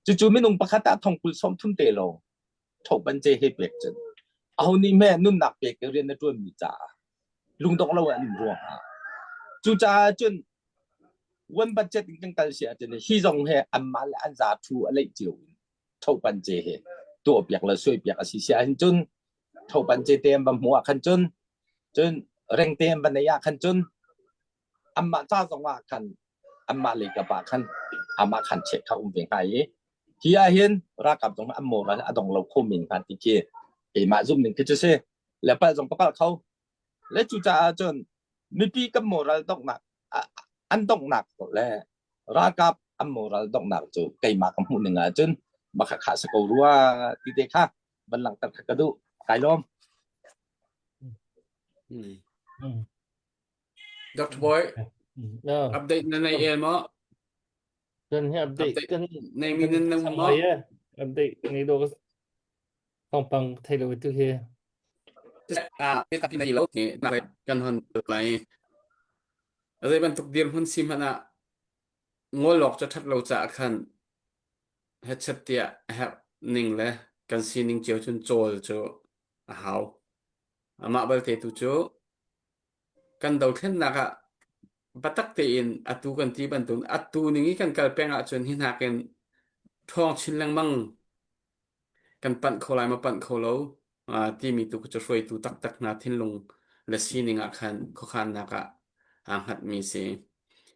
cucu minung pakhat ah thong kul som thum te lawng thopan ce he pek cun aho nih hme nunnak pek i rian na ṭuan mi caah lungdong lo an um ruang ah cucaah cun one budget in kan kal si ahcun hi zong he anmah le an za thu a leih cio in thopan ce he tuah piak le suai piak a si si ahhin cun thopan ce te an va hmuh ah khan cun cun rengte an va nei ah khan cun anmah ca zong ah khan anmah lei kap ah khan amah khan check kha um ve hnga i hi ah hin ralkap zong an moral a dong lo kho men hnga ti khi keimah zum ning khi cu si le pal zong ka palh kho le cucaah cun mipi kan moral donghnak an donghnak le ralkap an moral donghnak cu keimah ka hmuh ning ah cun makha kha sa ko rua ti te kha van langhter kha ka duh kai lawm Hmm. Dr. Boy, No. update na nei el maw? Kan hi update Update kan nei mi nan nung maw? Update nei do thawngpang thei lo tu hi. Ah, tapi nei lo ni na kan hon lai. Zei bantuk dir hun si hmanh ah ngol lok cha that lo cha khan headset tiah a herh ning le kan sining cio cun cawl cu a hau. Amah balte tu cu kan dothlennak ah biatak tein atu kan ti bantuk atu ning i kan kal peng ahcun hi nakin ṭhawng chin lengmang kan panh kho lai ma panh kho lo timi tu cu hruaitu taktak hna thinlung le sining ah khan khuakhannak ah aa hngatmi si.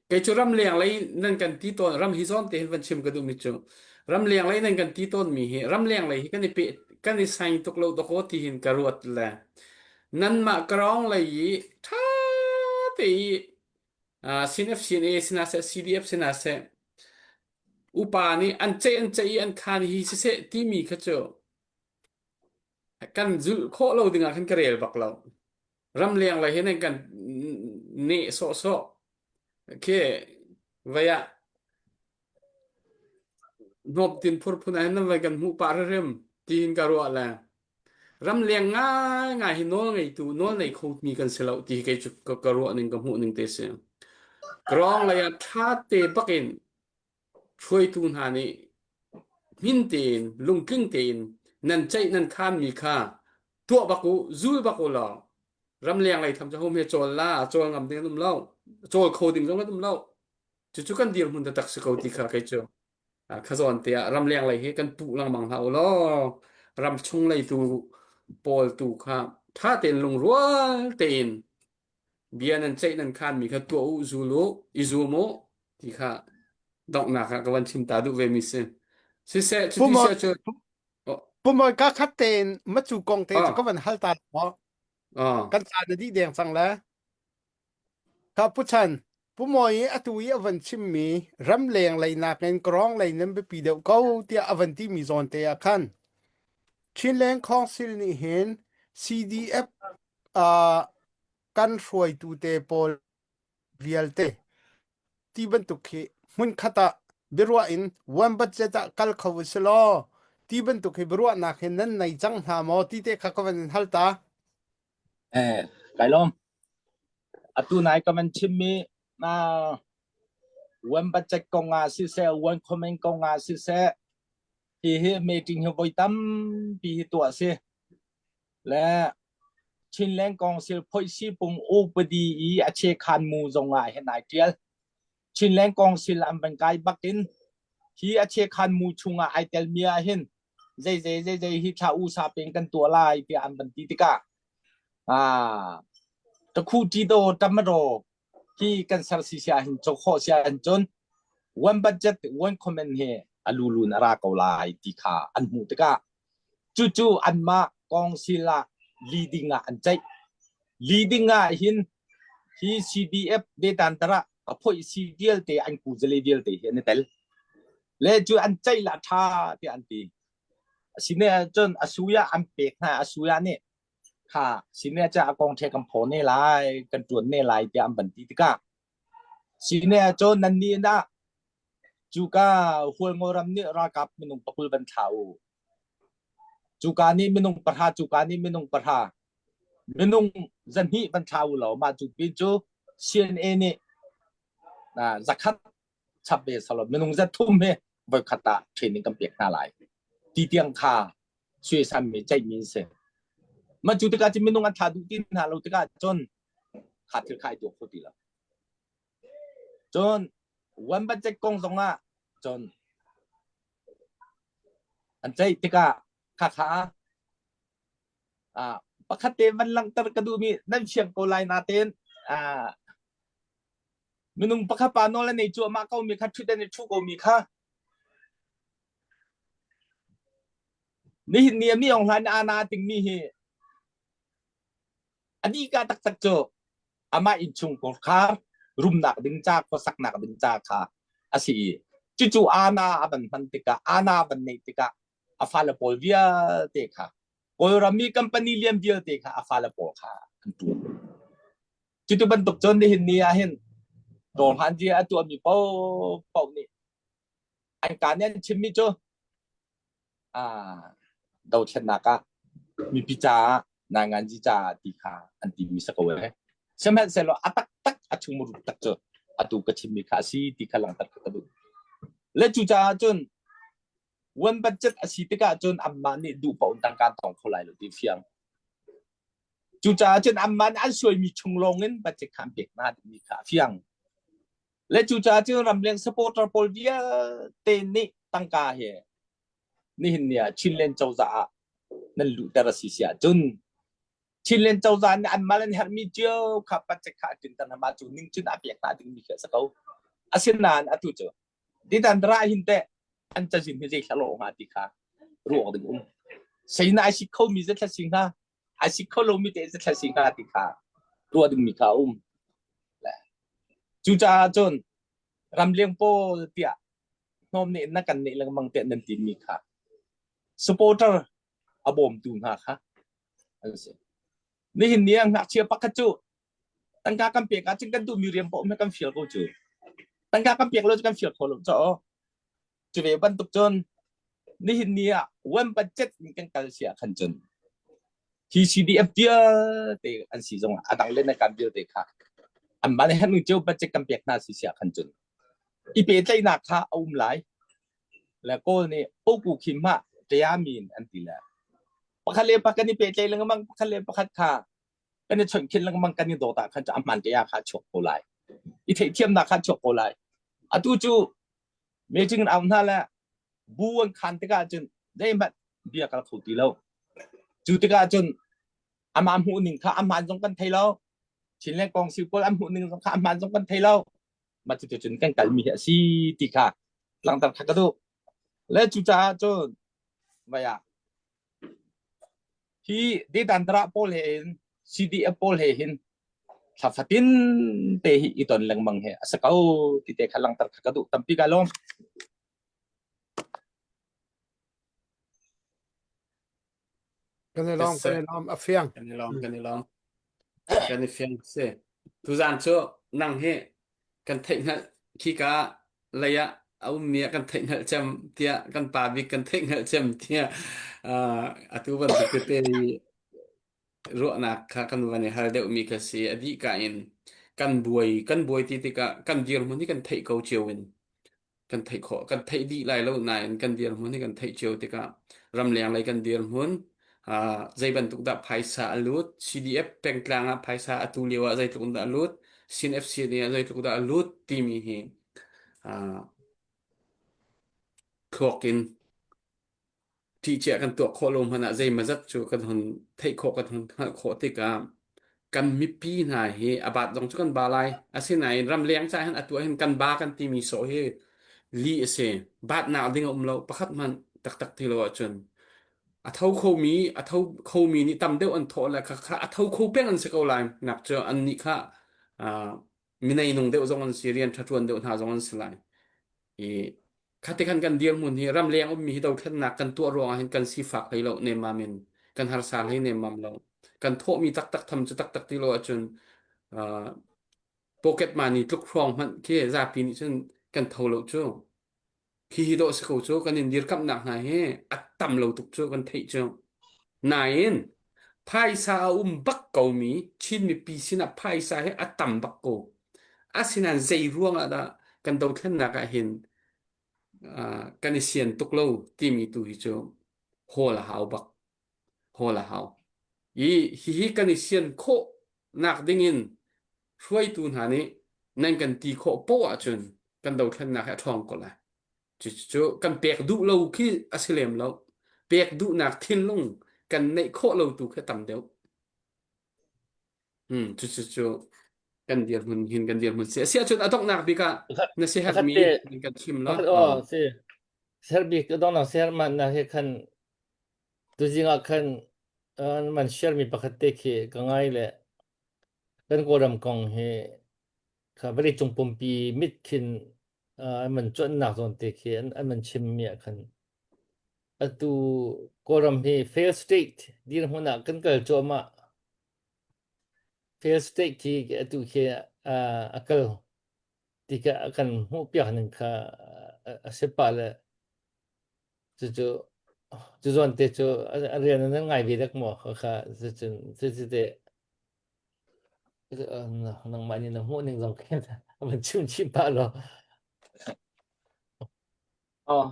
Kei cu ramleng lei nan kan ti tawn ram hi zawn te hin van chim ka duhmi cu ramleng lei nan kan ti tawnmi hi ramleng lei hi kan i pe kan i saing tuk lo dakaw ti hin ka ruat le nanmah karawng lei i ṭha te i CNF CNA sina seh CDF sina seh upa nih an ceih an ceih i an khan hi siseh timi kha cu kan zulh khawh lo dingah khan ka rel bak lo. Ramleng lei hin an kan neh sawhsawh. Khi vei ah hnawmtin phurphun ah hin nan vai kan hmuh pah hrimhrim tiin ka ruah le ramleng ngaingai hi nawl ngeitu nawl nei kho mi kan si lo ti hi kei cu ka, ka ruah ning ka hmuh ning te si. Krawng lei ah ṭha te bakin hruaitu hna nih hmin tein lungtling tein nan ceih nan khanmi kha tuah bak u zul bak u law ramleng lei tham cu home he cawl la cawl ngam ding an um lo cawl kho ding zong an um lo cucu kan dirhmun taktak si ko ti kha kei cu khazawn te ah ramleng lei hi kan puh lengmang hlah u law ram chung lei tu pawl tu kha tha tein lungrual tein bia nan ceih nan khanmi kha tuah u zul u i zum u ti kha donghnak ah ka van chim ta duh ve mi si siseh cuti Pumoi sia cu pumoi ka khat tein macu kong te cu ah ka van hal ta maw ah kan caan na dih deng cang le ka pu chan pumoi i atu i a van chimmi ramleng lei nakin krawng lei nan biapi deuh ko tiah a van timi zawn te ah khan Chinland Council nih hin CDF uh, kan hruaitu te pawl vialte ti bantuk khi hmunkhat ah biaruah in one budget ah kal kho u si law ti bantuk hi biaruahnak hi nan nei cang hna maw ti te kha ka van in hal ta. Eh, kai lawm. Atu nai ka van chimmi na one budget kong ah siseh, one comment kong ah siseh, hi hi meeting hi voi tampi hi tuah si. Le Chinland Council phoihsi pung upadi i a chekhan mu zong ah hin ai tial. Chinland Council an van kai bak in hi a chekhan mu chungah ai tel mi ah hin zei zei zei zei hi thla u sa peng kan tuah lai tiah an van ti tikah ah takhu ti do tamaro hi kan ser si sia hin chok khawh sia hin cun one budget one comment he alulun ara ko lai ti kha an hmuh tikah cucu anmah council ah leading ah an ceih leading ah hin hi CDF detantara a phoi si vialte an ku zale vialte hi an i tel le cu an ceih la tha tiah an ti asine cun asuya an pek hna asuya nih kha sine cha a kong the kan pho ne lai kan tuan ne lai tiah an van ti tikah sine cun nan ni na cuka Hualngo ram nih ralkap minung pakul van thla u cuka nih minung pahra cuka nih minung pahra. Minung zahnih van thla u law mah cu pin cu CNA nih zakhat chap ve salo minung zathum he voikhat ah training kan pek hna lai. Ti tiang kha suaisan mi ceih mi si. Mah cu tikah cun minung an thla duh ti hna lo tikah cun kha thil kha ai tuak kho ti lo. Cun one budget kong zong ah cun an ceih tikah khakha ah pakhat te van langhter ka duhmi nan fiang ko lai natein ah minung pakhat pa nawl a nei cuahmah ko mi kha ṭhut an i ṭhu ko mi kha nihin ni a mi ong hlan ana tingmi hi a ka taktak cu amah innchung khar rumnak ding ca khuasaknak ding ca kha a si i cucu ana a van hman tikah ana van neih tikah a fale pawl vialte kha Kawlram mi company lian vialte kha a fale pawl kha an ṭuan. Cutu bantuk cun nihin ni ah hin dawrhan dia a tuahmi paohpaoh nih an ka nih an chimmi cu dothlennak ah mipi caah nainganzi caah ti kha an timi si ko ee. Sihmanhsehlaw a taktak a chungmuru tak cu atu ka chimmi kha a si ti kha langhter ka duh. Le cucaah cun one budget a si tikah cun anmah nih duh paoh in tangka an tong kho lai lo ti fiang. Cucaah cun anmah nih an suaimi chung lawng in budget kha an pek hna timi kha a fiang. Le cucaah cun ramleng supporter pawl vialte nih tangka he nihin ni ah Chinland cozah ah nan luhter a si si ahcun Chinland cozah nih anmah an herhmi cio kha budget kha a tinter hna mah cu ning cun a pek hna dingmi khi a si ko. Asinain atu cu titan ra hin teh an cazin hi zei thla hnga ti kha ruak ding um. Sei na ai si kho mi ze thla si hnga ai si kho lomi te ze thla si hnga ti kha ruah dingmi kha um. Cucaah cun ramleng pawl tiah hnawm nih na kan nih lengmang tiah nan timi kha supporter a bawmtu hna kha an si. Nihin ni ah ngakchia pakhat cu tangka kan pek ahcun kan duhmi rian paoh kan fial ko cu. Tangka kan pek lo cu kan fial kho lo caw. Cu ve bantuk cun nihin ni ah one budget in kan kal si ah khan cun hi CDF vialte an si zong a dang le na kan vialte kha an mah le han cio budget kan pek hna si si ah khan cun i pehtlaihnak kha a um lai le kawl nih poku khim ma ṭiamin an ti le pakhat le pakhat kan i pehtlaih lengmang pakhat le pakhat kha kan i chonhkhin lengmang kan i dawt ah khan cu a hmaan ṭia kha chuak ko lai i theihthiamnak kha chuak ko lai atu cu meeting in au hna le bu an khan tikah cun zeihmanh bia kal kho ti lo cu tikah cun amah hmuh ning kha ahmaan zong kan thei lo Chinland kong siu pawl an hmuh ning zong kha ahmaan zong kan thei lo mah cu cun kan kalmi hi a si ti kha langhter kha ka duh le cucaah cun vai ah hi Dedandra pawl he hin CDF pawl he hin thla fatin te hi i ton lengmang he a si ko ti te kha langhter kha ka duh tampi ka lawm. Kan i lawm, kan i lawm, a fiang. Kan i lawm, kan i lawm. Kan i fiang si. Tuzaan cu nang hi kan theihhngalh khika lei ah a ummi ah kan theihhngalh cem tiah kan pa bik kan theihhngalh cem tiah uh, atu bantuk tete ruahnak kha kan van i hal deuhmi kha si. A dih ka in kan buai kan buai ti tikah kan dirhmun hi kan theih ko cio in kan theih khawh kan theih dih lai lo nain kan dirhmun hi kan theih cio tikah ramleng lei kan dirhmun uh, zei bantuk dah phaisa a lut CDF pengtlang ah phaisa atu lio ah zeitluk dah a lut CNFC nih ah zeitluk dah a lut timi hi uh, thluak in Ṭihcia kan tuah khawh lo hmanh ah zeimawzat cu kan hun theih khawh kan hun hngalh khawh tikah kan mipi hna hi a baat zong cu kan ba lai. Asinain ramleng caah hin atu ahhin kan ba kan timi sawh hi lih a si. Baatnak ding a um lo pakhat hmanh taktak ti lo ahcun a tho khomi a tho khomi nih tam deuh an thawh le kha kha a tho kho peng an si ko lai nak cu annih kha uh, minei nung deuh zong an si rian ṭha ṭuan deuh hna zong an si lai. I Khati khan kan dirhmun hi ramleng ummi hi dothlennak kan tuah ruangah hin kan sifak hlei lo nemmam in kan harsa hlei nemmam lo. Kan thawhmi taktak tham cu taktak ti lo ahcun uh, pocket money tluk hrawng hmanh khi zapi nih cun kan tho lo cu. Khi hi dawh si ko cu kan in dirkamhnak hna hi a tam lo tuk cu kan theih cu. Nain. Phaisa a um bak komi Chin mipi sinah phaisa hi a tam bak ko. Asinain zei ruangah dah kan dothlennak ah hin uh, kan i sian tuk lo timi tu hi cu hawl a hau bak. Hawl a hau. I hihi kan i sian khawh nak dingin hruaitu hna nih nan kan ti khawh poah ahcun kan dothlennak hi a ṭhawng ko lai. Cucu kan pek duh lo khi a si lem lo. Pek duhnak thinlung kan neih khawh lo tu khi a tam deuh. Hmm, cucu cu kan dirhmun hin kan dirhmun si. Asi ahcun a donghnak bik ah na Pakhat siaherhmi te nan kan chim lo. pakhat aw si ser bik donghnak siaherh man na he khan tuzing ah khan man share mi pakhat te khi ka ngai le kan Kawlram kong hi kha vawleicung pumpi mit khin an man cuanhnak zawn te khi an an man chimmi ah khan atu Kawlram hi fail state dirhmun ah kan kal cuahmah. Fail state khi atu khi a kal ti kha a kan hmuhpiak ning kha a si pah le cucu cu zawn te cu a rian nan ngai ve dek maw kha cucun cucu te Nangmah nih na hmuh ning zong khin a van chim chih pah law. Oh.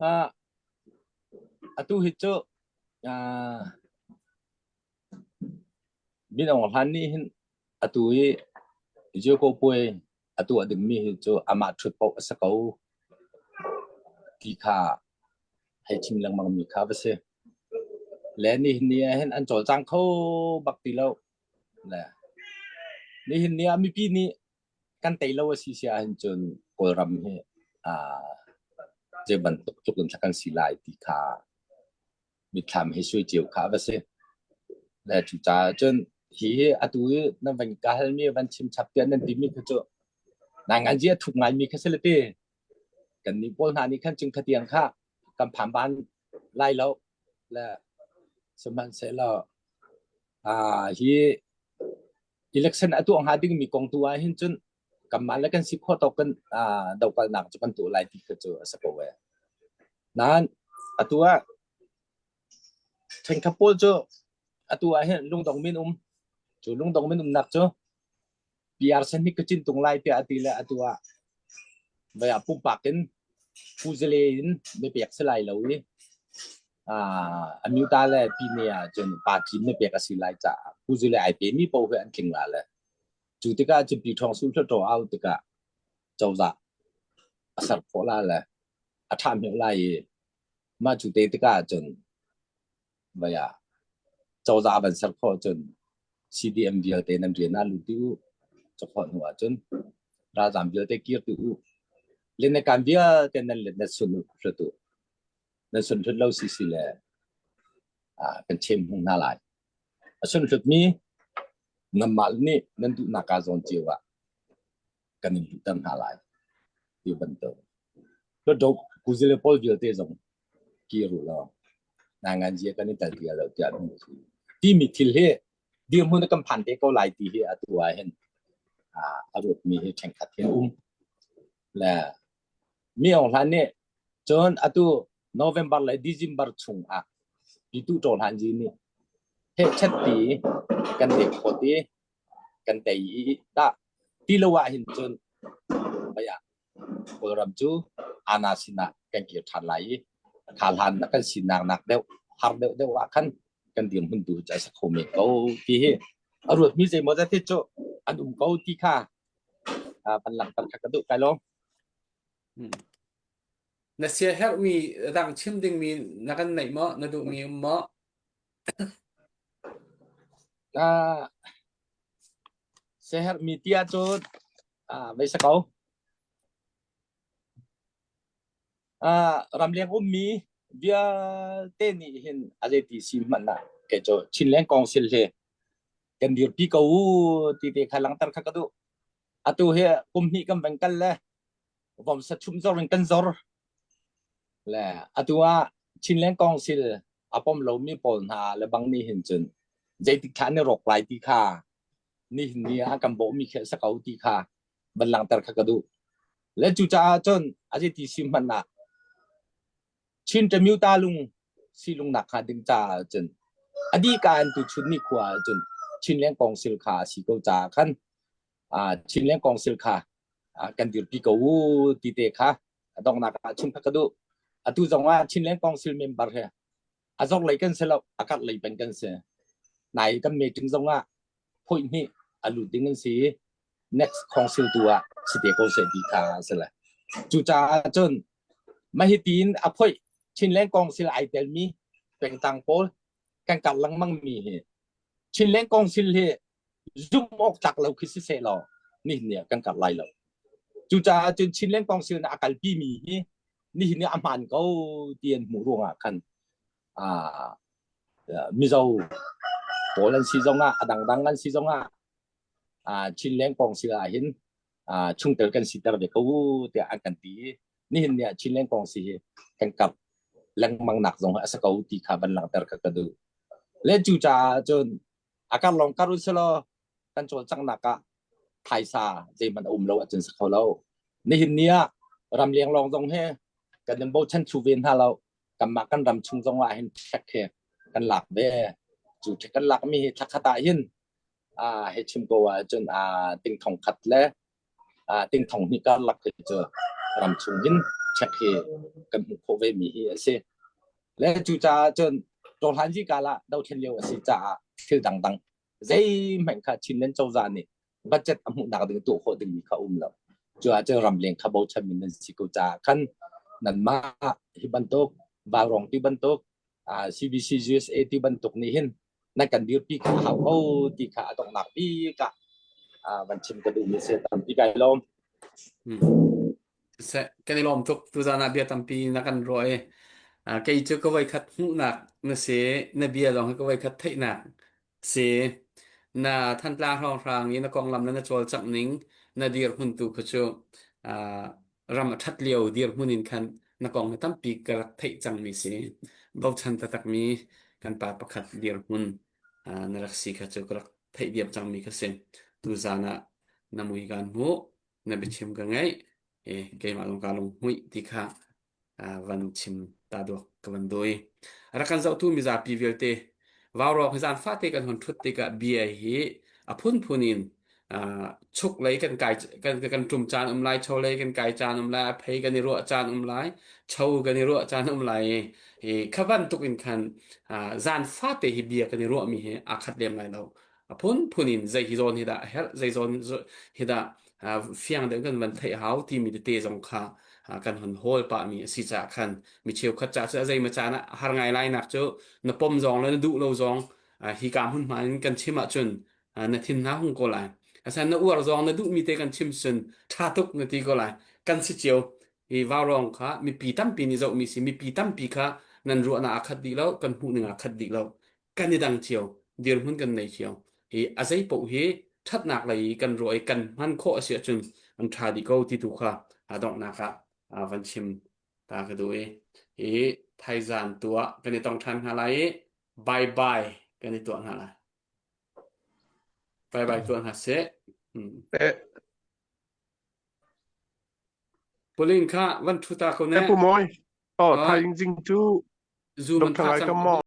Ah, atu hi cu ah Min Aung Hlaing nih hin atu hi Jeko puai a tuah dingmi hi cu amah ṭhut paoh a si ko ti kha hei chim lengmangmi kha va si. Le nihin ni ah hin an cawlcang kho bak ti lo. Le nihin ni ah mipi nih kan tei lo a si si ahhin cun Kawlram hi aa zei bantuk tluk in kan si lai ti kha mitthlam he suai cio kha va si. Le cucaah cun hi hi atu i nan van ka halmi van chim chap tiah nan timi kha cu nainganzi a thuk ngaimi kha si le ti. Kan nih pawl hna nih khan cun khatiang kha kan phan ban lai lo. Le sihmanhsehlaw ah hi election a tuah hnga dingmi kong tu ah hin cun kanmah le kan si khawh tawk kan ah dokalnak cu kan tuah lai ti kha cu a si ko ee. Nain atu ah ṭhenkhat pawl cu atu ah hin lungdong min um. Cu lungdong min umnak cu PR sen hi ka cin tung lai tiah a ti le atu ah vai ah pumpak in puzale in mepek si lai lo i amyuta le pine ah cun party mepek a si lai caah puzale ai pe mi paoh hi an tling la le cu tikah cun pi ṭhawng su hluttaw au tikah cozah a ser khawh la le a ṭha hmeh lai i mah cu te tikah cun vai ah cozah van ser khawh cun CDM vialte nan rian ah lut dih u cakhawh hnu ah cun ralzaam vialte kir dih u lennekan vialte nan let nan sun hlut u nan sun hlut lo si si le kan chem hung hna lai a sun hlut mi nanmah nih nan duhnak ah zawn cio ah kan in luhter hna lai ti bantuk. Hluttaw kuzile pawl vialte zong kir u law nainganzia kan i tel ti lo tiah an thu. Timi thil hi dirhmun kan phan te ko lai ti hi atu ah hin a ruatmi hi ṭhenkhat hin um. Le mi ong hlan nih cun atu November le December chung ah pitu ṭawl hlan ji nih hehchet ti kan dek khawt i kan tei i dah ti lo ah hin cun mei ah Kawlram cu ana sinah kan kir ṭhan lai i kha hlan na kan sinak nak deuh har deuh deuh ah khan kan dirhmun tu cu a si kho men ko ti hi a ruatmi zeimaw zat hi cu an um ko ti kha van langhter kha ka duh kai lawm. Na siaherhmi dang chim dingmi na kan neih maw? Na duhmi um maw? Uh, siaherhmi ti ahcun uh, vei sa ko. Uh, ramleng ummi vialte nih hin a zeiti si hmanh ah kei cu Chinland Council hi kan dirpi ko u ti te kha langhter kha ka duh. Atu hi kum hnih kan van kal le vom sa chum zor in kan zor. Le atu ah Chinland Council a pom lomi pawl hna le bang nih hin cun zeitik thla an i rawk lai ti kha nihin ni ah kan bawhmi khi a si ko ti kha van langhter kha ka duh. Le cucaah cun a zeiti si hmanh ah Chin Ṭamyuta lung silungnak hnga ding caah cun A dih ka in tuchun ni khua ahcun Chinland Council kha a si ko caah khan Chinland Council kha kan dirpi ko u ti te kha a donghnak ah chim kha ka duh. Atu zong ah Chinland Council member he a zor lei kan si lo, a karh lei peng kan si. Nai kan meeting zong ah phoih hnih a lut ding an si i next council tu ah si te ko seh ti kha a si le. Cucaah cun mah hi tiin a phoih Chinland Council ai telmi pengtlang pawl kan karh lengmang mi hi Chinland Council hi zumh awk tlak lo khi si seh law nihin ni ah kan karh lai lo. Cucaah cun Chinland Council nih a kalpi mi hi nihin ni a hmaan ko ti an hmuh ruangah khan ah Mizo pawl an si zongah a dangdang an si zongah ah Chinland Council ah hin ah chungtel kan siter ve ko tiah an kan ti i nihin ni ah Chinland Council hi kan karh lengmang nak zong a si ko ti kha van langhter kha ka duh. Le cucaah cun a kar lawng kar usih kan cawlcanghnak ah phaisa zeihmanh a um lo ahcun si kho lo. Nihin ni ah ramleng lawng zong hi kan in bochan thlu ve hna lo. Kanmah kan ram chung zong ah hin ṭhek hi kan lak ve. Cu ṭhek kan lak mi hi thla khat ah hin ah hei chim ko ahcun ah ting thong khat le ah ting thong hnih karlak hi cu ram chung hin ṭhek hi kan hmuh khawh ve mi hi a si. Le cucaah cun Tawhlan Zikal ah dothlen lio a si caah thil dangdang zeihmanh kha Chinland cozah nih budget a hmuhnak ding tuah khawh dingmi kha um lo. Cu ahcun ramleng kha bochan mi nan si ko caah khan nanmah hi bantuk Vaurawng ti bantuk CBC USA ti bantuk nih hin nan kan dirpi kha a hau ko ti kha a donghnak bik ah van chim ka duhmi si tampi kai lawm. Seh, kan i lawm tuk. Tuzaan ah bia tampi na kan ruah i kei cu ka voikhat hmuhnak na si, na bia zong hi ka voikhat theihnak si. Na Thantlang hrawnghrang i na konglam le na cawlcangh ning, na dirhmun tu kha cu ram a ṭhat lio dirhmun in khan na kong hi tampi ka rak theih cangmi si. Bochan taktakmi kan pa pakhat dirhmun na rak si kha cu ka rak theih diam cangmi kha si. Tuzaan ah na mui kaan hmuh. Na biachim ka ngaih i keimah lung kaa lunghmuih ti kha van chim ta duak ka van dui. Rak kan zohtu mizapi vialte vaurawk hi zan fate kan hon ṭhut tikah bia hi a phunphun in chuk lei kan kai kan kan ṭum caan um lai, cho lei kan kai caan um lai, a phei kan i ruah caan um lai, cho kan i ruah caan um lai i kha bantuk in khan zan fate hi bia kan i ruahmi hi aa khat lem lai lo. A phunphun in zei hi zawn hi dah a herh, zei zawn hi dah fiang deuh kan van theih hau timi tete zong kha kan hon hawl pahmi a si caah khan mi cheukhat ca cu a zeimaw caan ah har ngai lai nak cu na pom zong le na duh lo zong hi ka hmunhma in kan chim ahcun na thin hna hung ko lai. Asan na uar zong na duhmi te kan chim cun ṭha tuk na ti ko lai. Kan si cio. Hi vaurawng kha mipi tampi nih zohmi si mipi tampi kha nan ruahnak aa khat dih lo kan hmuhning aa khat dih lo kan i dang cio dirhmun kan nei cio hi a zei paoh hi ṭhatnak lei i kan ruah i kan hman khawh a si ahcun an ṭha dih ko ti tu kha a donghnak ah van chim ta ka duh i hi thaizan tu ah kan i tong ṭhan hna lai i bye bye kan i tuah hna lai bye bye tuah hna sih hmm. Eh. Pulin kha van ṭhu ta ko ne Pu Mawi oh thaing jing cu Zoom an Dr. thah Lai cang ka maw.